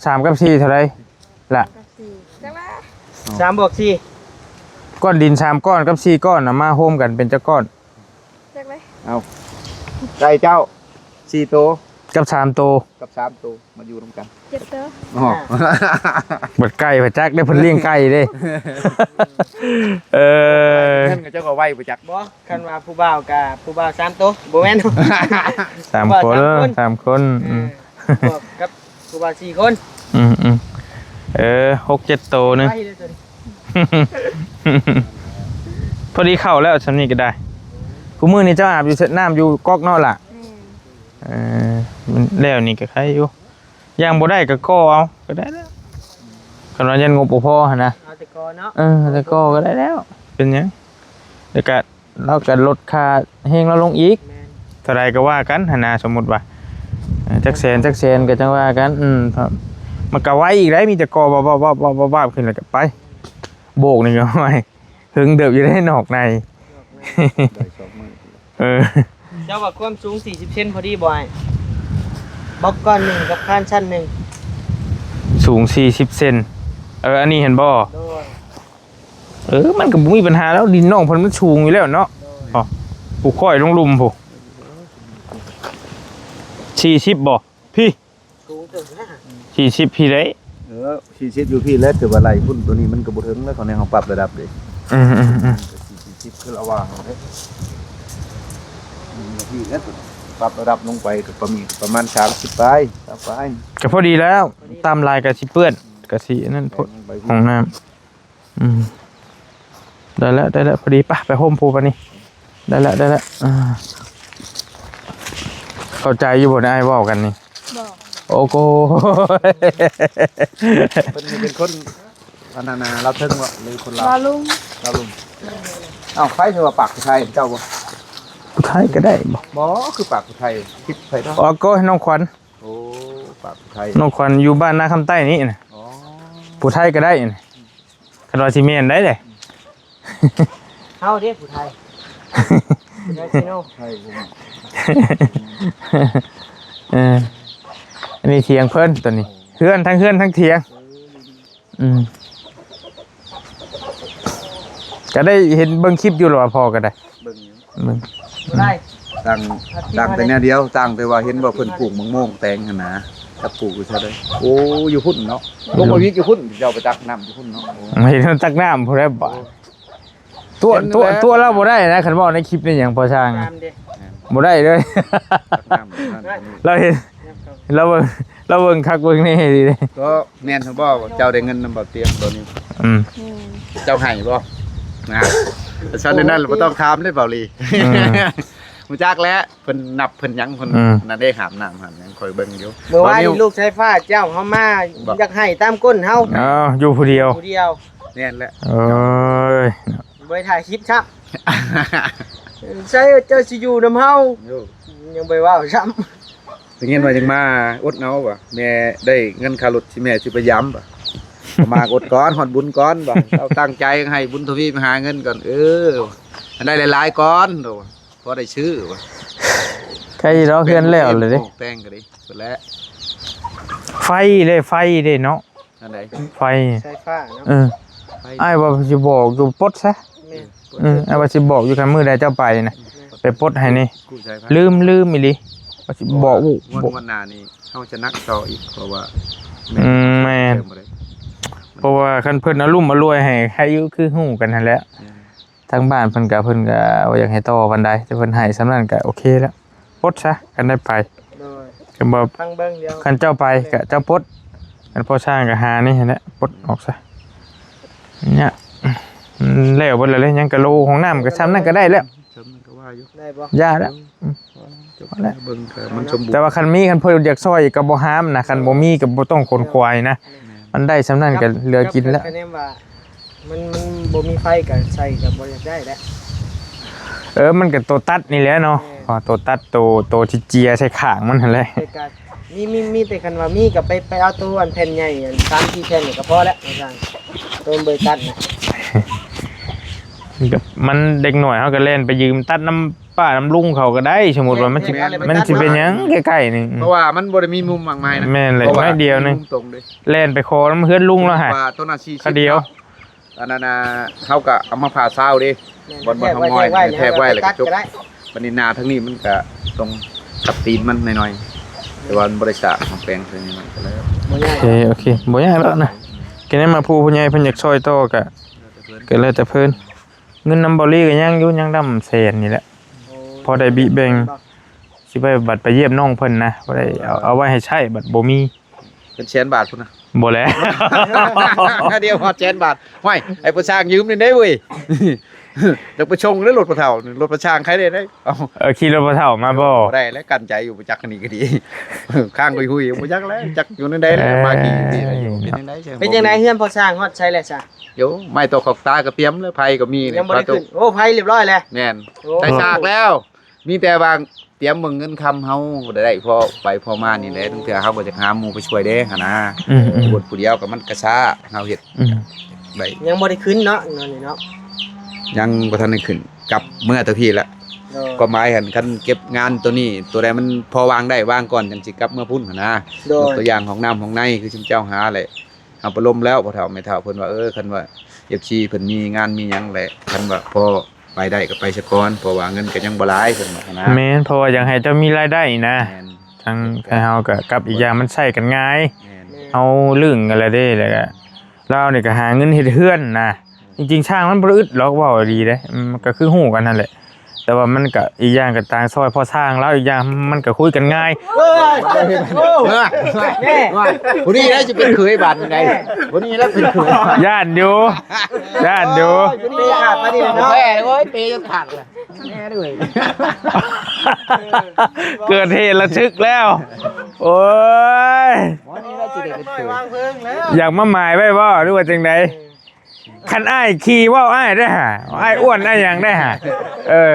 ສາມກັບສີ່ເທົ່າໃດລະ? ສາມກັບສີ່ ຈັກລະ ສາມບວກສີ່ ກ້ອນດິນສາມກ້ອນກັບສີ່ກ້ອນນະ ມາໂຮມກັນເປັນຈັກກ້ອນ? ຈັກເລີຍ ເອົາ ໄກ່ເຈົ້າສີ່ໂຕ ກັບສາມໂຕ ກັບສາມໂຕ ມາຢູ່ນຳກັນ ເຈັດໂຕ. ອໍ ອ່າ ເບິດໄກ່ ພະຈັກໄດ້ ເພິ່ນລ້ຽງໄກ່ເດ້. ເອີ ເງິນກໍເຈົ້າກໍໄວ ພະຈັກ. ບໍ່ ຄັນວ່າຜູ້ບ່າວກະຜູ້ບ່າວສາມໂຕ ບໍ່ແມ່ນ ສາມຄົນ ຜູ້ບ່າວສາມຄົນ ສາມຄົນ. ເອີ ອືມ ບວກກັບຜູ້ບ່າວສີ່ຄົນ. ອືມໆ ເອີ ຫົກເຈັດໂຕໜຶ່ງ ໄປເລີຍໂຕນີ້ ພໍດີເຂົ້າແລ້ວ ສ່ຳນີ້ກໍໄດ້. ຄູ່ມື້ນີ້ເຈົ້າອາບຢູ່ສະ ນ້ຳຢູ່ກອກເນາະລະ? ແມ່ນ ເອີ ມັນແລ້ວນີ້ກໍໄຄຢູ່ ຢ່າງບໍ່ໄດ້ກໍກໍ່ເອົາກໍໄດ້ແລ້ວ ຄັນວ່າຍັງງົບບໍ່ພໍຫັ້ນນະ. ເອົາແຕ່ກໍ່ເນາະ ເອີ ເອົາແຕ່ກໍ່ກໍໄດ້ແລ້ວ ເປັນຫຍັງ? ແລ້ວກໍ ລາວກໍລົດຄ່າແຮງລາວລົງອີກ. ແມ່ນ ເທົ່າໃດກໍວ່າກັນຫັ້ນນະ ສົມມຸດວ່າ ເອີ ຈັກແສນ ຈັກແສນກໍຈັ່ງວ່າກັນ. ອືມ ມັນກໍໄວອີກໄດ໋ ມີແຕ່ກໍວາບໆໆໆຂຶ້ນ ແລ້ວກໍໄປ ໂບກນີ້ກໍໄວ ເຫິງເຕີບຢູ່ໄດ໋ ນອກໃນ ນອກໃນ ໄດ້ສອງມື້. ເອີ ເຈົ້າວ່າຄວາມສູງສີ່ສິບເຊັນພໍດີບໍ່ອ້າຍ? ບລັອກກ້ອນໜຶ່ງກັບຄານຊັ້ນໜຶ່ງ ສູງສີ່ສິບເຊັນ. ເອີ ອັນນີ້ເຫັນບໍ່? ໂດຍ ເອີ ມັນກໍບໍ່ມີບັນຫາແລ້ວ ດິນນ້ອງເພິ່ນມັນສູງຢູ່ແລ້ວເນາະ. ໂດຍ ອໍ ຜູ້ຂ້ອຍລົງລຸ່ມພຸ້ນ ສີ່ສິບບໍ່? ພີ້ ສູງເກີນນະ ສີ່ສິບພີ້ໄດ໋. ເອີ ສີ່ສິບຢູ່ພີ້ແຫຼະ ຖືວ່າໄລ່ພຸ້ນ ໂຕນີ້ມັນກໍບໍ່ເຖິງແລ້ວ ເຂົາແນວເຮົາປັບລະດັບເດ້. ອືມໆໆ ສີ່ສິບຄືລະວ່າເຮົາເດ້ ອືມ ພີ້ແຫຼະ ປັບລະດັບລົງໄປກໍປະມານ ປະມານສາມສິບປາຍ ຊາວປາຍ ກໍພໍດີແລ້ວ. ຕາມລາຍກໍຊິເປື້ອນ ກໍຊິອັນນັ້ນໂພດ ຫ້ອງນ້ຳ. ອືມ ໄດ້ແລ້ວ ໄດ້ແລ້ວ ພໍດີ. ປະ ໄປໂຮມພູບາດນີ້ ໄດ້ແລ້ວ ໄດ້ແລ້ວ. ອ່າ ເຂົ້າໃຈຢູ່ບໍ່ ໄດ້ເວົ້າກັນນີ້? ບໍ່ ໂອ້ໂກ ເພິ່ນນີ້ເປັນຄົນ ອັນນັ້ນນະ ລາວເທິງບໍ່ ຫຼືຄົນລາວ? ລາວລຸ່ມ ລາວລຸ່ມ. ເອົ້າ ໃຜຖືວ່າປາກຜູ້ໄທ ເຈົ້າບໍ່? ຜູ້ໄທກໍໄດ້ບໍ່? ບໍ່ ຄືປາກຜູ້ໄທ ຄິດໃຜເນາະ? ອໍ ກໍນ້ອງຂວັນ. ໂອ້ ປາກຜູ້ໄທ ນ້ອງຂວັນຢູ່ບ້ານນາຄຳໃຕ້ນີ້ນະ. ອໍ ຜູ້ໄທກໍໄດ້ນະ. ຄັນວ່າຊິແມ່ນໄດ໋ເດ້ ເຮົາເດ້ຜູ້ໄທ ໄທຊິໂນ ໄທ ເອີ ອັນນີ້ຖຽງເພິ່ນໂຕນີ້ ເຮືອນ ທັງເຮືອນທັງຖຽງ. ເອີ ອືມ ກໍໄດ້ເຫັນເບິ່ງຄລິບຢູ່ລະວ່າ ພໍ່ກໍໄດ້ ເບິ່ງຢູ່ ເບິ່ງ ບໍ່ໄດ້ ຕ່າງ ຕ່າງແຕ່ແນວດຽວ ຕ່າງແຕ່ວ່າເຫັນວ່າເພິ່ນປູກໝາກໂມງແຕງຫັ້ນນະ ຈັກປູກຢູ່ໃສເດ້. ໂອ້ ຢູ່ພຸ້ນເນາະ ລົງໄປວິກຢູ່ພຸ້ນ ເຈົ້າໄປຕັກນ້ຳຢູ່ພຸ້ນເນາະ. ໂອ້ ເຫັນມັນຕັກນ້ຳພຸ້ນແຫຼະບາດ. ຕົວະ ຕົວະ ຕົວະລາວບໍ່ໄດ້ນະ ຄັນເວົ້າໃນຄລິບໃນຫຍັງ ພໍ່ຊ່າງ ຕາມເດ້ ບໍ່ໄດ້ເລີຍ. ຕັກນ້ຳນັ້ນ ລາວເຫັນ ລາວເບິ່ງ ລາວເບິ່ງຄັກເບິ່ງແນ່ດີເດ້. ກໍແມ່ນບໍ່ ເຈົ້າໄດ້ເງິນນຳບ່າວຕຽງຕອນນີ້? ອືມ ອືມ ເຈົ້າໃຫ້ບໍ່? ນະ ຊັ້ນນັ້ນບໍ່ຕ້ອງຖາມເດ້ບ່າວລີ. ອືມ ຮູ້ຈັກແລ້ວ ເພິ່ນນັບເພິ່ນຫຍັງ ເພິ່ນ ອືມ ນັ້ນເດ້ ຫາບນ້ຳຫາບຫຍັງ ຂ້ອຍເບິ່ງຢູ່. ເມື່ອວານນີ້ລູກສາຍຟ້າເຈົ້າເຮົາມາ ບໍ່ ຢາກໃຫ້ຕາມກົ້ນເຮົາ. ເອີ ຢູ່ຜູ້ດຽວ ຜູ້ດຽວ. ແມ່ນແຫຼະ. ເອີຍ ບໍ່ໄດ້ຖ່າຍຄລິບຊ້ຳ. ໃຊ່ ເຈົ້າຊິຢູ່ນຳເຮົາ ໂອ້ ຍັງບໍ່ໄດ້ເວົ້າຊ້ຳ. ໄດ້ຍິນວ່າຍັງມາອົດເອົາວ່າ ແມ່ໄດ້ເງິນຄ່າລົດ ຊິ ແມ່ຊິໄປຢາມວ່າ ມາອົດກ່ອນ ຮອດບຸນກ່ອນວ່າ ເອົາຕັ້ງໃຈໃຫ້ບຸນທະວີໄປຫາເງິນກ່ອນ ເອີ ໃຫ້ໄດ້ຫຼາຍໆກ່ອນ ພໍໄດ້ຊື້ວ່າ. ໃກ້ດອກ ເຮືອນແລ້ວເລີຍເດ້ ແຕ່ງກໍດີ ພຸ້ນແຫຼະ. ໄຟເດ້ ໄຟເດ້ເນາະ ອັນໃດ? ໄຟ ສາຍຟ້າເນາະ. ເອີ ໄຟ ອ້າຍວ່າຊິບອກຢູ່ ປົດຊະ. ແມ່ນ ເອີ ອ້າຍວ່າຊິບອກຢູ່ ຄັນມື້ໃດເຈົ້າໄປນະ ແມ່ນ ໄປປົດໃຫ້ນີ້. ກູ້ສາຍໄຟ ລືມ ລືມອີ່ຫຼີ ວ່າຊິບອກ. ງວດ ງວດໜ້ານີ້ເຮົາຈະໜັກຕໍ່ອີກ ເພາະວ່າ ອືມ ແມ່ນ ເຕີມບໍ່ໄດ້ ເພາະວ່າຄັນເພິ່ນອາລຸມອາລວຍໃຫ້ ໃຫ້ຢູ່ ຄືຮູ້ກັນຫັ້ນແຫຼະ. ແມ່ນ ທາງບ້ານເພິ່ນກະ ເພິ່ນກະບໍ່ຢາກໃຫ້ຕໍ່ປານໃດ ແຕ່ເພິ່ນໃຫ້ສ່ຳນັ້ນກະໂອເຄແລ້ວ ປົດຊະ ຄັນໄດ້ໄປ. ໂດຍ ຄັນບໍ່ ຟັງເບິ່ງດຽວ ຄັນເຈົ້າໄປກະເຈົ້າປົດ ຄັນພໍ່ຊ່າງກະຫານີ້ຫັ້ນແຫຼະ ປົດອອກຊະ. ເນຍ ແລ້ວເບິດແລ້ວເດ້ ຍັງກະໂລ ຫ້ອງນ້ຳກະຊ່ຳນັ້ນກະໄດ້ແລ້ວ ຊ່ຳນັ້ນກະວ່າຢູ່ ໄດ້ບໍ່? ຢ່າແລ້ວ ອືມ ພໍແລ້ວ ເບິ່ງກະມັນສົມບູນ. ແຕ່ວ່າຄັນມີ ຄັນເພິ່ນຢາກຊ່ອຍກະບໍ່ຫ້າມນະ ຄັນບໍ່ມີກະບໍ່ຕ້ອງຂົນຂວາຍນະ ແມ່ນ ມັນໄດ້ສ່ຳນັ້ນກະເຫຼືອກິນແລ້ວ. ກັບ ກັບ ຄັນແນມວ່າ ມັນ ມັນບໍ່ມີໄຟກະໃສ່ກະບໍ່ຢາກໄດ້ແຫຼະ. ເອີ ມັນກະໂຕຕັດນີ້ແຫຼະເນາະ. ແມ່ນ ໂຕຕັດ ໂຕ ໂຕທີ່ເຈຍໃສ່ຂ້າງມັນຫັ້ນແຫຼະ. ແຕ່ກະມີ ມີ ມີແຕ່ຄັນວ່າມີກະໄປ ໄປເອົາໂຕອັນແຜ່ນໃຫຍ່ ອັນສາມສີ່ແຜ່ນນີ້ກະພໍແລ້ວ ວ່າຊັ້ນ ໂຕເບີຕັດນະ. ມັນກະ ມັນເດັກນ້ອຍເຮົາກະແລ່ນໄປຢືມຕັດນຳປ້ານຳລຸງເຂົາກະໄດ້ ສົມມຸດວ່າມັນຊິ ແມ່ນ ມັນຊິເປັນຫຍັງໃກ້ໆນີ້. ເພາະວ່າມັນບໍ່ໄດ້ມີມຸມມາກມາຍນະ. ແມ່ນແຫຼະ ໜ້ອຍດຽວໜຶ່ງ ແລ່ນໄປຂໍນຳເຮືອນລຸງແລ້ວຫາ ວ່າໂຕນັ້ນສີ່ສິບ ຄາດຽວ. ອັນນັ້ນນະ ເຮົາກະເອົາມາຜ່າຊາວເດ້ ແມ່ນ ບ່ອນ ບ່ອນເຮົາງ່ອຍ ແທກໄວ້ແລ້ວກະຈົບ. ບັດນີ້ໜ້າທາງນີ້ມັນກະຕ້ອງຕັດຕີນມັນໜ້ອຍໆ ແຕ່ວ່າມັນບໍ່ໄດ້ສະ ເຮົາແປງເທື່ອໜ້ອຍໆກະແລ້ວ. ໂອເຄ ໂອເຄ ບໍ່ຍາກດອກນະ. ກະແນມວ່າຜູ້ ຜູ້ໃຫຍ່ເພິ່ນຢາກຊ່ອຍຕໍ່ກະ ກະແລ້ວແຕ່ເພິ່ນ. ເງິນນຳເບົາລີກະຍັງຢູ່ ຍັງດຳແສນນີ້ແຫຼະ ພໍໄດ້ບິແບ່ງ ຊິໄປບັດໄປຢ້ຽມນ້ອງເພິ່ນນະ ບໍ່ໄດ້ເອົາ ເອົາໄວ້ໃຫ້ໃຊ້ ບັດບໍ່ມີ. ເປັນແສນບາດພຸ້ນນະ. ບໍ່ແຫຼະ ດຽວຮອດແສນບາດ. ຫ້ວຍ ໃຫ້ພໍ່ຊ່າງຢືມແດ່ເວີ້ຍ ຢາກໄປສົ່ງເດ້ລົດພໍ່ເຖົ້າ ລົດພໍ່ຊ່າງໃຄແດ່ເດ້. ເອີ ຂີ່ລົດພໍ່ເຖົ້າມາບໍ່? ບໍ່ໄດ້ແລ້ວ ກັ້ນໃຈຢູ່ ບໍ່ຈັກອັນນີ້ກະດີ ຄ້າງຫຸຍໆ ບໍ່ຈັກແລ້ວ ຈັກຢູ່ແນວໃດແລ້ວ. ມາຂີ່ຢູ່ພີ້ ເປັນຈັ່ງໃດ ເປັນຈັ່ງໃດເຮືອນພໍ່ຊ່າງ ຮອດໃສແລ້ວຊະ? ໂອ້ ໄມ້ຕອກຂອກຕາກະຕຽມແລ້ວ ໄຟກະມີ ຍັງບໍ່ໄດ້ຂຶ້ນ. ໂອ້ ໄຟຮຽບຮ້ອຍແລ້ວ. ແມ່ນ ໂອ້ ໄດ້ສາກແລ້ວ. ມີແຕ່ວ່າຕຽມເບິ່ງເງິນຄຳເຮົາ ໄດ້ພໍໄປພໍມານີ້ແຫຼະ. ລາງເທື່ອເຮົາກະຢາກຫາໝູ່ໄປຊ່ວຍແດ່ຫັ້ນນະ. ອືມໆ ຜູ້ດຽວກະມັນກະຊ້າ ເຮົາເຮັດ ອືມ ໄດ້ ຍັງບໍ່ໄດ້ຂຶ້ນເນາະ ແນວນີ້ເນາະ ຍັງບໍ່ທັນໄດ້ຂຶ້ນ. ກັບເມືອແຕ່ພີ້ລະ ໂດຍ ຄວາມໝາຍຫັ້ນ ຄັນເກັບງານໂຕນີ້ ໂຕໃດມັນພໍວາງໄດ້ ວາງກ່ອນ ຈັ່ງຊິກັບເມືອພຸ້ນຫັ້ນນະ. ໂດຍ ຍົກຕົວຢ່າງຫ້ອງນ້ຳຫ້ອງໃນ ຄືຊຸມເຈົ້າຫາແຫຼະ ເຮົາປະລົມແລ້ວ ພໍ່ເຖົ້າແມ່ເຖົ້າເພິ່ນວ່າ ເອີ ຄັນວ່າເອັຟຊີເພິ່ນມີງານມີຫຍັງແຫຼະ ຄັນວ່າພໍໄປໄດ້ກະໄປສາກ່ອນ ເພາະວ່າເງິນກະຍັງບໍ່ຫຼາຍ ເພິ່ນວ່ານະ. ແມ່ນ ເພາະວ່າຢາກໃຫ້ເຈົ້າມີລາຍໄດ້ນະ. ແມ່ນ ທາງ ທາງເຮົາກະ ກັບອີກຢ່າງມັນໃຊ້ກັນງ່າຍ. ແມ່ນ ເຮົາລຶ້ງກັນແລ້ວເດ້ ແລ້ວກະລາວນີ້ກະຫາເງິນເຮັດເຮືອນນະ. ຈິງໆ ຊ່າງມັນບໍ່ໄດ້ອຶດດອກ ເວົ້າດີເດ້ ມັນກະຄືຮູ້ກັນຫັ້ນແຫຼະ ແຕ່ວ່າມັນກະ ອີກຢ່າງກະຕ່າງຊ່ອຍພໍ່ຊ່າງລາວ ອີກຢ່າງມັນກະຄຸຍກັນງ່າຍ. ໂອ້ຍ ໂອ້ຍ ຜູ້ນີ້ໄດ້ຊິເປັນເຂີຍບາດນີ້ໄດ໋ ຜູ້ນີ້ລະເປັນເຂີຍ. ຢ້ານຢູ່ ຢ້ານຢູ່. ໂອ້ຍ ເປຂາດມານີ້ເນາະ ແມ່ເອີຍ ເປຈົນຂາດລະ ແມ່ເອີຍ ເກີດເຫດລະທຶກແລ້ວ. ໂອ້ຍ ມື້ນີ້ລະຊິໄດ້ເປັນເຂີຍ ຢາກມາໝາຍໄວ້ບໍ່ ຫຼືວ່າຈັ່ງໃດ? ຄັນອ້າຍຂີ່ເວົ້າອ້າຍໄດ້ຫາ ອ້າຍອ້ວນອ້າຍຫຍັງໄດ້ຫາ. ເອີ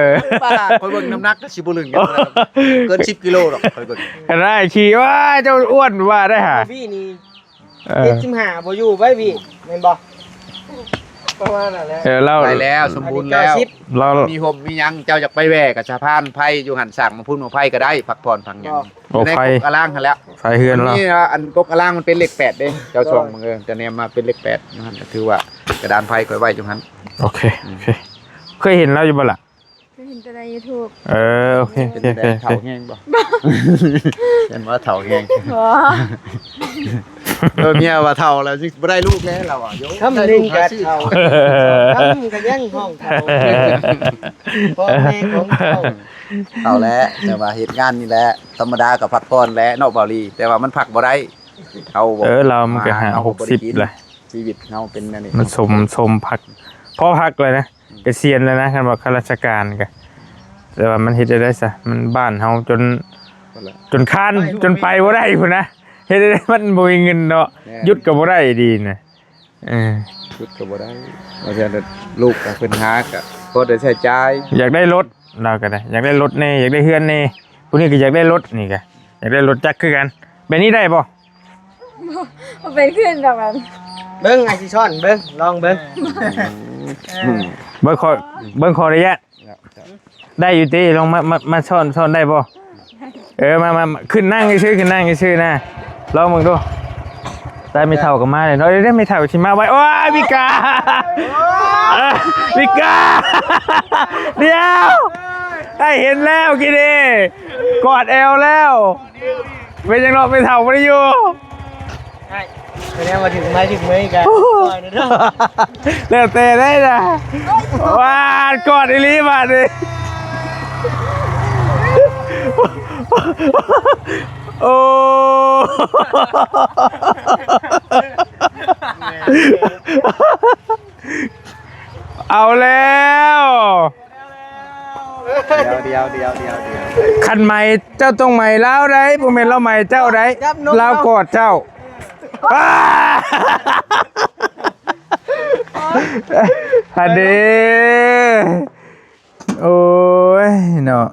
ຂ້ອຍເບິ່ງນ້ຳໜັກກະຊິບໍ່ລຶ້ງ ເກີນສິບກິໂລດອກ ຂ້ອຍເບິ່ງ. ຄັນອ້າຍຂີ່ ວ້າຍ ເຈົ້າອ້ວນວ່າໄດ້ຫາ ພີ່ນີ້ ເອີ ເຈັດສິບຫ້າບໍ່ຢູ່ໄວ້ພີ່ ແມ່ນບໍ່? ປະມານນັ້ນແຫຼະ. ເອີ ລາວ ໄດ້ແລ້ວ ສົມບູນແລ້ວ ລາວມີຮົ່ມມີຫຍັງ ເຈົ້າຢາກໄປແວ່ກະສະພານໄພຢູ່ຫັ້ນ ສ້າງໝາກພຸ້ນໝາກໄຟກະໄດ້ ພັກຜ່ອນພັກຫຍັງ. ໂອ້ ໃນ ໄຟ ກົກອາລາງຫັ້ນແຫຼະ ໄຟເຮືອນລາວ. ອັນກົກອາລາງມັນເປັນເລກແປດເດ້ ເຈົ້າສ່ອງເບິ່ງ ເອີ ຈະແນມມາເປັນເລກແປດຢູ່ຫັ້ນ ກະຖືວ່າກະດານໄຟຂ້ອຍໄວ້ຢູ່ຫັ້ນ. ໂອເຄ ໂອເຄ ເຄີຍເຫັນລາວຢູ່ບໍ່ລະ? ເຄີຍເຫັນແຕ່ໃນຢູທູບ. ເອີ ໂອເຄ ໂອເຄ ເປັນແບບເຖົ້າແຮງບໍ່? ບໍ່ ແມ່ນວ່າເຖົ້າແຮງ ບໍ່. ເອີ ເມຍວ່າເຖົ້າແລ້ວຊິບໍ່ໄດ້ລູກແລ້ວ ລາວວ່າ. ໂຍ ຄຳໜຶ່ງກໍເຖົ້າ ຄຳໜຶ່ງກໍຍັງຮ້ອງເຖົ້າ ພໍ່ແມ່ຂອງເຖົ້າ ເຖົ້າແລ້ວ ແຕ່ວ່າເຮັດງານນີ້ແຫຼະ ທຳມະດາກໍພັກຜ່ອນແຫຼະເນາະ ເບົາຫຼີ. ແຕ່ວ່າມັນພັກບໍ່ໄດ້ ເຮົາບໍ່ ເອີ ລາວມັນກໍຫ້າຫົກສິບແຫຼະ ຊີວິດເຮົາເປັນແນວນີ້ ມັນສົມ ສົມພັກ ພໍພັກແລ້ວນະ ກະສຽນແລ້ວນະ ຄັນວ່າຂ້າລາຊະການກະ. ແຕ່ວ່າມັນເຮັດໄດ້ໃດຊະ ມັນບ້ານເຮົາຈົນ ຈົນຄານ ຈົນໄປບໍ່ໄດ້ພຸ້ນນະ. ເຮັດໄດ້ໃດ ມັນບໍ່ມີເງິນເນາະ ແມ່ນ ຢຸດກໍບໍ່ໄດ້ດີນະ. ເອີ ຢຸດກໍບໍ່ໄດ້ ວ່າຊັ້ນ ລູກກໍເພິ່ນຫາກໍພໍໄດ້ໃຊ້ຈ່າຍ. ຢາກໄດ້ລົດ ລາວກໍໄດ້ ຢາກໄດ້ລົດແດ່ ຢາກໄດ້ເຮືອນແດ່ ຜູ້ນີ້ກໍຢາກໄດ້ລົດ ນີ້ກໍຢາກໄດ້ລົດຈັກຄືກັນ. ແບບນີ້ໄດ້ບໍ່? ບໍ່ ບໍ່ເປັນຄືນດອກ ເບິ່ງ ອ້າຍຊິສອນເບິ່ງ ລອງເບິ່ງ. ເບິ່ງຂໍ ເບິ່ງຂໍອະນຸຍາດ ໄດ້ຢູ່ຕິ? ລອງມາ ມາ ມາສອນ ສອນໄດ້ບໍ່? ເອີ ມາ ມາ ມາ ຂຶ້ນນັ່ງຊື່ໆ ຂຶ້ນນັ່ງຊື່ໆນະ ລອງເບິ່ງດູ. ຕາຍ ແມ່ເຖົ້າກໍມາແລ້ວເນາະ. ດຽວ ແມ່ເຖົ້າຊິມາໄວ. ໂອ້ຍ ມີກາ ມີກາ ດຽວ ອ້າຍເຫັນແລ້ວກີ້ນີ້ ກອດແອວແລ້ວ. ເປັນຫຍັງເນາະ ແມ່ເຖົ້າບໍ່ໄດ້ຢູ່? ອ້າຍ ສະແດງວ່າຖືກໄມ້ຖືກມືກັນ ໂອ້ໂຫ ຊ່ອຍແດ່ເດີ. ແລ້ວແຕ່ໄດ້ນະ ຫວານກອດອີ່ຫຼີບາດນີ້. ໂອ້ ເອົາແລ້ວ. ດຽວ ດຽວ ດຽວ ດຽວ ດຽວ ຄັນໄໝເຈົ້າຕ້ອງໄໝລາວໄດ໋ ບໍ່ແມ່ນລາວໄໝເຈົ້າໄດ໋ ລາວກອດເຈົ້າ. ຫັ້ນເດ້ ໂອ້ຍເນາະ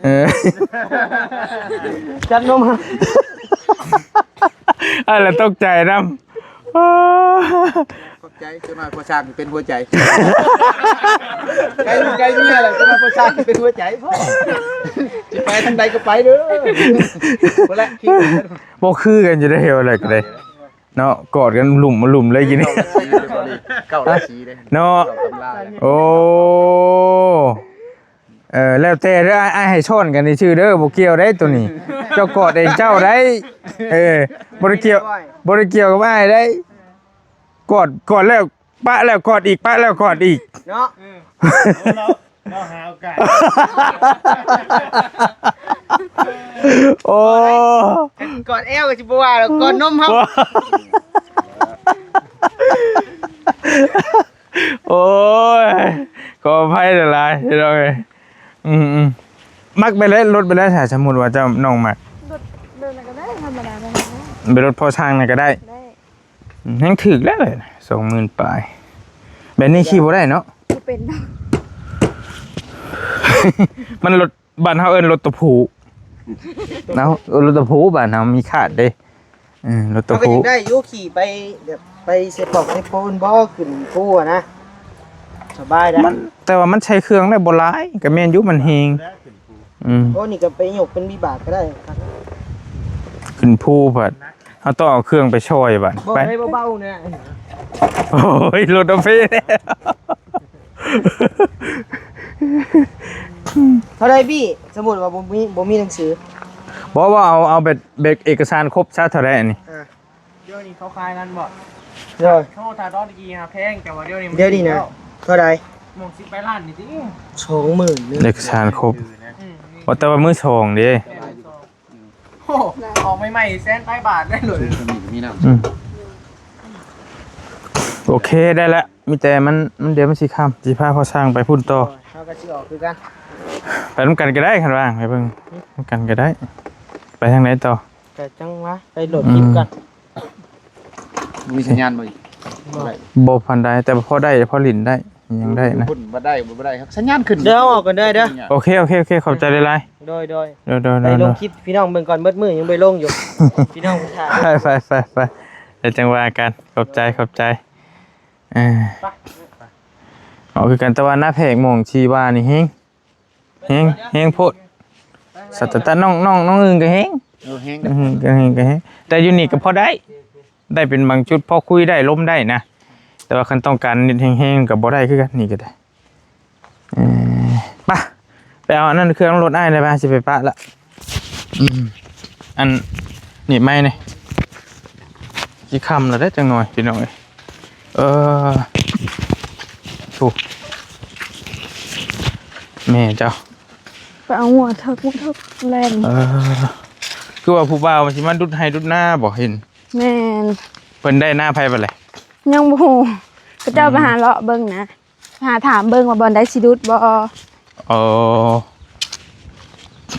ເອີ ຈັບນົມ ອັນລະຕົກໃຈນຳ. ຂອບໃຈ ຈັກໜ້ອຍພໍ່ຊ່າງເປັນຫົວໃຈ ໃກ້ລູກໃກ້ເມຍແລ້ວ ຈັກໜ້ອຍພໍ່ຊ່າງເປັນຫົວໃຈ. ພໍ ຊິໄປທາງໃດກໍໄປເດີ ບໍ່ແລະ ບໍ່ຄືກັນຢູ່ເດ້ ເຮັດແລ້ວກໍໄດ້ເນາະ ກອດກັນລຸ່ມມາລຸ່ມເລີຍກິນນີ້ ເກົ້າລາສີເດ້ ເນາະ ເກົ້າຕຳລາ. ໂອ້ ເອີ ແລ້ວແຕ່ເດີ ອ້າຍ ອ້າຍໃຫ້ຊ້ອນກັນຊື່ໆເດີ ບໍ່ກ່ຽວໄດ໋ໂຕນີ້ ເຈົ້າກອດເອງເຈົ້າໄດ໋. ເອີ ບໍ່ໄດ້ກ່ຽວ ບໍ່ໄດ້ກ່ຽວກັບອ້າຍໄດ໋ ກອດ ກອດແລ້ວປະແລ້ວກອດອີກ ປະແລ້ວກອດອີກເນາະ. ເອີ ເຮົາ ເຮົາຫາໂອກາດ ໂອ້ ກອດແອວກໍຊິບໍ່ວ່າດອກ ກອດນົມເຮົາ. ໂອ້ຍ ຂໍອະໄພຫຼາຍໆ ພີ່ນ້ອງເອີຍ. ອືມໆ ມັກແບບໃດ ລົດແບບໃດ ຖ້າສົມມຸດວ່າເຈົ້າ ນ້ອງມັກ? ລົດ ລົດນັ້ນກໍໄດ້ ທຳມະດາ ເປັນລົດພໍ່ຊ່າງນັ້ນກໍໄດ້ ໄດ້ ອືມ ແຮງຖືກແລ້ວ ສອງໝື່ນປາຍ ແບບນີ້ຂີ່ບໍ່ໄດ້ເນາະ ບໍ່ເປັນດອກ ມັນລົດ ບ້ານເຮົາເອີ້ນລົດຕະປູ ເນາະ ເອີ ລົດຕະປູ ບ້ານເຮົາມີຄາດເດ້. ເອີ ລົດຕະປູ ເຮົາກໍຍັງໄດ້ຢູ່ ຂີ່ໄປແບບໄປເຊປອກເຊໂປນບໍ່ ຂຶ້ນພູຫັ້ນນະ ສະບາຍໄດ໋ ມັນ ແຕ່ວ່າມັນໃຊ້ເຄື່ອງໄດ້ບໍ່ຫຼາຍ ກໍແມ່ນຢູ່ ມັນແຮງ. ອືມ ໂອ້ ນີ້ກໍໄປຍົກເປັນວິບາກກໍໄດ້ ຂຶ້ນພູພັດ ເຮົາຕ້ອງເອົາເຄື່ອງໄປຊ່ອຍບັດ ໄປ ໄດ້ເບົາໆ ແນ່. ໂອ້ຍ ລົດເອົາເພແລ້ວ. ເທົ່າໃດພີ່? ສົມມຸດວ່າບໍ່ມີ ບໍ່ມີໜັງສື ບໍ່ ບໍ່ ເອົາ ເອົາແບບ ແບບເອກະສານຄົບຊະ ເທົ່າໃດອັນນີ້? ອ່າ ດຽວນີ້ເຂົາຂາຍນັ້ນບໍ່? ໂດຍ ໂທ ຖ້າຕອນຕະກີ້ຫາແພງ ແຕ່ວ່າດຽວນີ້ມັນ ດຽວນີ້ນະ ເທົ່າໃດ? ໝ່ອງສິບປາຍລ້ານນີ້ຕິ ສອງໝື່ນ ເອກະສານຄົບ ອືມ ວ່າແຕ່ວ່າມືສອງເດ້ ແມ່ນ ມືສອງ. ໂອ້ ອອກໃໝ່ໆ ແສນປາຍບາດໄດ້ໂລດ ອືມ ໂອເຄ ໄດ້ລະ ມີແຕ່ມັນ ມັນ ດຽວມັນຊິຄ່ຳ ຊິພາພໍ່ຊ່າງໄປພຸ້ນຕໍ່ ເຮົາກໍຊິອອກຄືກັນ ໄປນຳກັນກໍໄດ້ ຄັນວ່າ ໄປເບິ່ງນຳກັນກໍໄດ້ ໄປທາງໃດຕໍ່? ກໍຈັ່ງວ່າ ໄປໂຫຼດຄລິບກ່ອນ ອືມ ມີສັນຍານບໍ່ອີກ? ບໍ່ ບໍ່ປານໃດ ແຕ່ພໍໄດ້ ພໍຫຼິ້ນໄດ້ ຍັງໄດ້ນະ ບໍ່ໄດ້ ບໍ່ໄດ້ ສັນຍານຂຶ້ນ ດຽວອອກກ່ອນເດີ ເດີ ໂອເຄ ໂອເຄ ໂອເຄ ຂອບໃຈຫຼາຍໆ ໂດຍ ໂດຍ ໂດຍ ໂດຍ ໄປລົງຄລິບ ພີ່ນ້ອງເບິ່ງກ່ອນ ເບິດມື້ຍັງບໍ່ໄດ້ລົງຢູ່ ພີ່ນ້ອງຖ້າ ໄປ ໄປ ໄປ ໄປ ແລ້ວຈັ່ງວ່າກັນ ຂອບໃຈ ຂອບໃຈ ເອີ ເອົາຄືກັນ ແຕ່ວ່າໜ້າແພກໝ່ອງທີ່ວ່ານີ້ແຮງ ແຮງ ແຮງໂພດ ສະຕາ ນ້ອງ ນ້ອງ ນ້ອງອຶ່ງກໍແຮງ ເອີ ແຮງ ອືມ ກໍແຮງ ກໍແຮງ ແຕ່ຢູ່ນີ້ກໍພໍໄດ້ ໄດ້ເປັນບາງຈຸດ ພໍຄຸຍໄດ້ ລົມໄດ້ນະ ແຕ່ວ່າຄັນຕ້ອງການເນັດແຮງໆ ກໍບໍ່ໄດ້ຄືກັນ ນີ້ກໍໄດ້ ເອີ ໄປ ໄປເອົາອັນນັ້ນ ເຄື່ອງລົດອ້າຍໄດ້ ໄປ ຊິໄປປະລະ ອືມ ອັນ ໜີບໄມ້ນີ້ ຊິຄ່ຳແລ້ວເດ້ ຈັກໜ່ອຍພີ່ນ້ອງເອີຍ. ເອີ ໂອ້ ແມ່ເຈົ້າ ໄປເອົາງົວເຖິກ ງົວເຖິກແລ່ນ. ເອີ ຄືວ່າຜູ້ບ່າວຊິມາດຸດໄຮ່ດຸດນາບໍ່ ເຫັນ? ແມ່ນ. ເພິ່ນໄດ້ນາໃຜບັດແລະ? ຍັງບໍ່ຮູ້ ເຂົາເຈົ້າໄປຫາເລາະເບິ່ງນະ. ຫາຖາມເບິ່ງວ່າບ່ອນໃດຊິດຸດບໍ່. ອໍ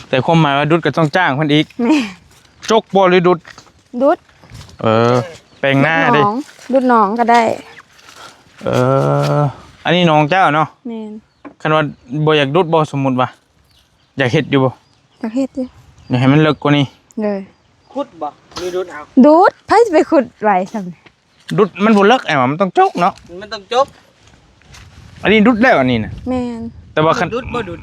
ແຕ່ຄວາມໝາຍວ່າດຸດກໍຕ້ອງຈ້າງເພິ່ນອີກ. ແມ່ນ. ຈົກບໍ່ ຫຼືດຸດ? ດຸດ. ເອີ ແປງນາເດ້. ດຸດໜອງ ດຸດໜອງກໍໄດ້. ເອີ ອັນນີ້ໜອງເຈົ້າເນາະ? ແມ່ນ. ຄັນວ່າບໍ່ຢາກດຸດບໍ່ ສົມມຸດວ່າ ຢາກເຮັດຢູ່ບໍ່? ຢາກເຮັດຢູ່. ຢາກໃຫ້ມັນເລິກກວ່ານີ້. ໂດຍ. ຂຸດບໍ່ ຫຼືດຸດເອົາ? ດຸດ. ໃຜຊິໄປຂຸດໄວສ່ຳ? ດຸດມັນບໍ່ເລິກ ອ້າຍວ່າມັນຕ້ອງຈົກເນາະ. ມັນຕ້ອງຈົກ. ອັນນີ້ດຸດແລ້ວ ອັນນີ້ນະ. ແມ່ນ. ແຕ່ວ່າຄັນ ດຸດບໍ່ດຸດ?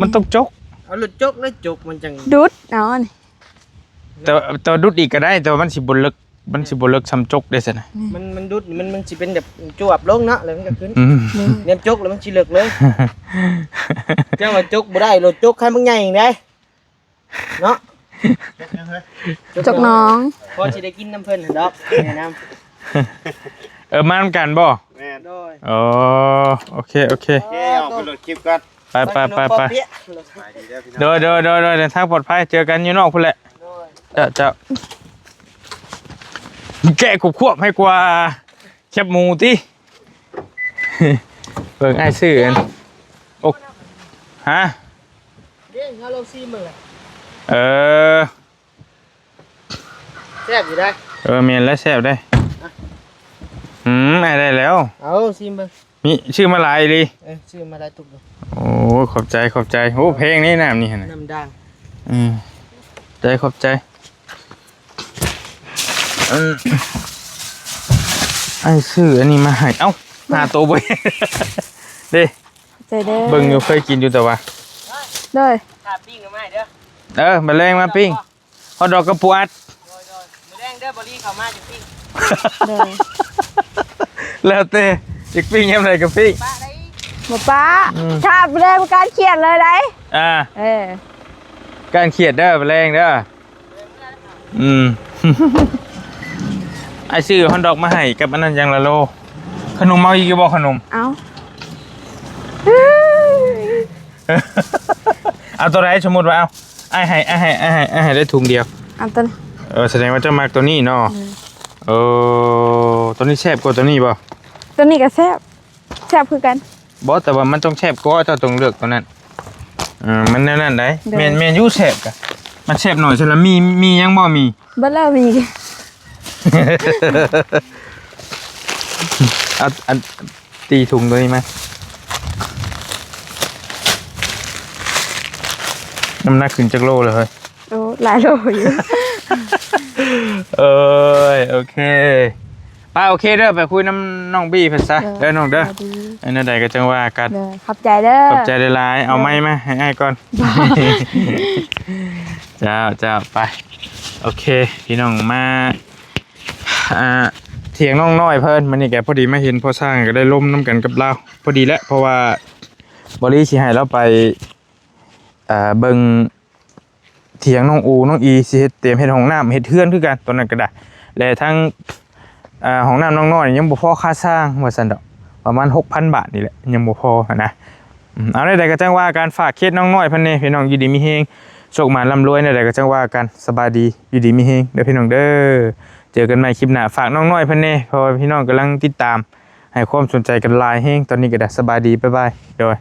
ມັນຕ້ອງຈົກ. ເອົາລົດຈົກ ແລ້ວຈົກມັນຈັ່ງດຸດເອົານີ້. ແຕ່ ແຕ່ວ່າດຸດອີກກໍໄດ້ ແຕ່ວ່າມັນຊິບໍ່ເລິກ ມັນຊິບໍ່ເລິກສ່ຳຈົກເດ້ຊັ້ນນະ. ແມ່ນ. ມັນ ມັນດຸດ ມັນ ມັນຊິເປັນແບບຈວບລົງເນາະ ແລ້ວມັນກໍຂຶ້ນ. ອືມ. ແມ່ນ. ແນມຈົກແລ້ວມັນຊິເລິກເລີຍ. ເຈົ້າວ່າຈົກບໍ່ໄດ້ ໂລດຈົກຄັນບັກໃຫຍ່ແຮງໃດ. ເນາະ ຈົກໜອງ ພໍຊິໄດ້ກິນນຳເພິ່ນຫັ້ນດອກ ແນະນຳ. ເອີ ມານຳກັນບໍ່? ແມ່ນ. ໂດຍ. ອໍ ໂອເຄ ໂອເຄ ໂອເຄ ອອກໄປໂຫຼດຄລິບກ່ອນ. ໄປ ໄປ ໄປ ໄປ. ໂດຍ ໂດຍ ໂດຍ ໂດຍ ເດີນທາງປອດໄພ ເຈີກັນຢູ່ນອກພຸ້ນແຫຼະ. ໂດຍ. ເຈົ້າ ເຈົ້າ ແກະຂວບໆໃຫ້ກວ່າ ແຄບໝູຕິ. ເບິ່ງອ້າຍຊື້ອັນ ໂອ ຮະ? ເດ້ ເຮົາລອງຊີມເບິ່ງແຫຼະ. ເອີ ແຊບຢູ່ໄດ໋. ເອີ ແມ່ນແລ້ວ ແຊບໄດ໋. ອະ ອືມ ອ້າຍໄດ້ແລ້ວ. ເອົາ ຊີມເບິ່ງ. ມີ ຊື້ມາຫຼາຍອີ່ຫຼີ. ເອີ ຊື້ມາຫຼາຍຕຸກຢູ່. ໂອ້ ຂອບໃຈ ຂອບໃຈ. ໂອ້ ແພງເດ້ນ້ຳນີ້ຫັ້ນນະ. ນ້ຳດ່າງ. ອືມ ໃຈ ຂອບໃຈ. ເອີ ອ້າຍຊື້ອັນນີ້ມາໃຫ້. ເອົ້າ ຫາໂຕບໍ່ເຫັນເດ້. ໃຈເດີ ເບິ່ງຢູ່ ເຄີຍກິນຢູ່ແຕ່ວ່າ. ໂດຍ. ຖ້າປີ້ງກໍມາເດີ. ເອີ ມາແລງມາປີ້ງ ຮອດດອກກັບປູອັດ. ໂດຍ ໂດຍ. ມື້ແລງເດີ ບໍລີເຂົ້າມາຈະປີ້ງ. ໂດຍ. ແລ້ວແຕ່ ຢາກປີ້ງຍາມໃດກໍປີ້ງ. ປະໄດ້ອີກ ບໍ່ປະ. ອືມ ຖ້າແລງການຂຽດເລີຍໄດ໋. ອ່າ ເອີ ການຂຽດເດີ ແລງເດີ. ອືມ ອ້າຍຊື້ຮອດດອກມາໃຫ້ກັບອັນນັ້ນຢ່າງລະໂລ. ຂະໜົມເອົາອີກຢູ່ບໍ່ ຂະໜົມ? ເອົາ. ເອົາໂຕໃດ? ສົມມຸດວ່າ ເອົາ ອ້າຍໃຫ້ ອ້າຍໃຫ້ ອ້າຍໃຫ້ ອ້າຍໃຫ້ໄດ້ຖົງດຽວ. ເອົາໂຕນີ້. ເອີ ສະແດງວ່າເຈົ້າມັກໂຕນີ້ເນາະ. ອືມ ເອີ ໂຕນີ້ແຊບກວ່າໂຕນີ້ບໍ່? ໂຕນີ້ກໍແຊບ. ແຊບຄືກັນ. ບໍ່ ແຕ່ວ່າມັນຕ້ອງແຊບກວ່າ ເຈົ້າຕ້ອງເລືອກຕົວນັ້ນ. ເອີ ມັນແນວນັ້ນໄດ໋. ໂດຍ. ແມ່ນ ແມ່ນຢູ່ ແຊບກະ ມັນແຊບໜ້ອຍຊັ້ນລະ. ມີ ມີຫຍັງບໍ່? ມີ ເບິດແລ້ວ. ມີ ເອົາ ອັນ ຕີຖົງໂຕນີ້ມາ. ນ້ຳໜັກຂຶ້ນຈັກໂລແລ້ວເຮີ້ຍ? ໂອ້ ຫຼາຍໂລຢູ່. ເອີຍ ໂອເຄ ໄປ ໂອເຄເດີ ໄປຄຸຍນຳນ້ອງບີເພິ່ນຊະ. ເອີ ເດີນ້ອງເດີ. ສະບາຍດີ. ເອີ ແນວໃດກໍຈັ່ງວ່າກັນ. ເດີ ຂອບໃຈເດີ. ຂອບໃຈຫຼາຍໆ. ເອົາໄມ້ມາໃຫ້ອ້າຍກ່ອນ. ເຈົ້າ ເຈົ້າ ໄປ. ໂອເຄ ພີ່ນ້ອງ ມາ ອ່າ ຖຽງນ້ອງນ້ອຍເພິ່ນ. ມື້ນີ້ກໍພໍດີມາເຫັນພໍ່ຊ້າງ ກໍໄດ້ລົມນຳກັນກັບລາວພໍດີແຫຼະ ເພາະວ່າ ບໍລີຊິໃຫ້ລາວໄປ ເອີ ເບິ່ງ ຖຽງນ້ອງອູ ນ້ອງອີ ຊິເຮັດ ຕຽມເຮັດຫ້ອງນ້ຳ ເຮັດເຮືອນຄືກັນ ຕອນນັ້ນກໍໄດ້. ແລະທັງ ອ່າ ຫ້ອງນ້ຳນ້ອງນ້ອຍຍັງບໍ່ພໍຄ່າສ້າງວ່າຊັ້ນດອກ ປະມານຫົກພັນບາດນີ້ແຫຼະ ຍັງບໍ່ພໍຫັ້ນນະ. ອືມ ເອົາ ແນວໃດກໍຈັ່ງວ່າກັນ ຝາກເຄສນ້ອງນ້ອຍເພິ່ນແດ່ ພີ່ນ້ອງ ຢູ່ດີມີແຮງ ໂຊກໝານລ່ຳລວຍ ແນວໃດກໍຈັ່ງວ່າກັນ. ສະບາຍດີ ຢູ່ດີມີແຮງເດີ ພີ່ນ້ອງເດີ. ເຈີກັນໃໝ່ຄລິບໜ້າ. ຝາກນ້ອງນ້ອຍເພິ່ນແດ່ ເພາະວ່າພີ່ນ້ອງກຳລັງຕິດຕາມ ໃຫ້ຄວາມສົນໃຈກັນຫຼາຍແຮງ ຕອນນີ້ກໍໄດ້. ສະບາຍດີ ບາຍບາຍ ໂດຍ.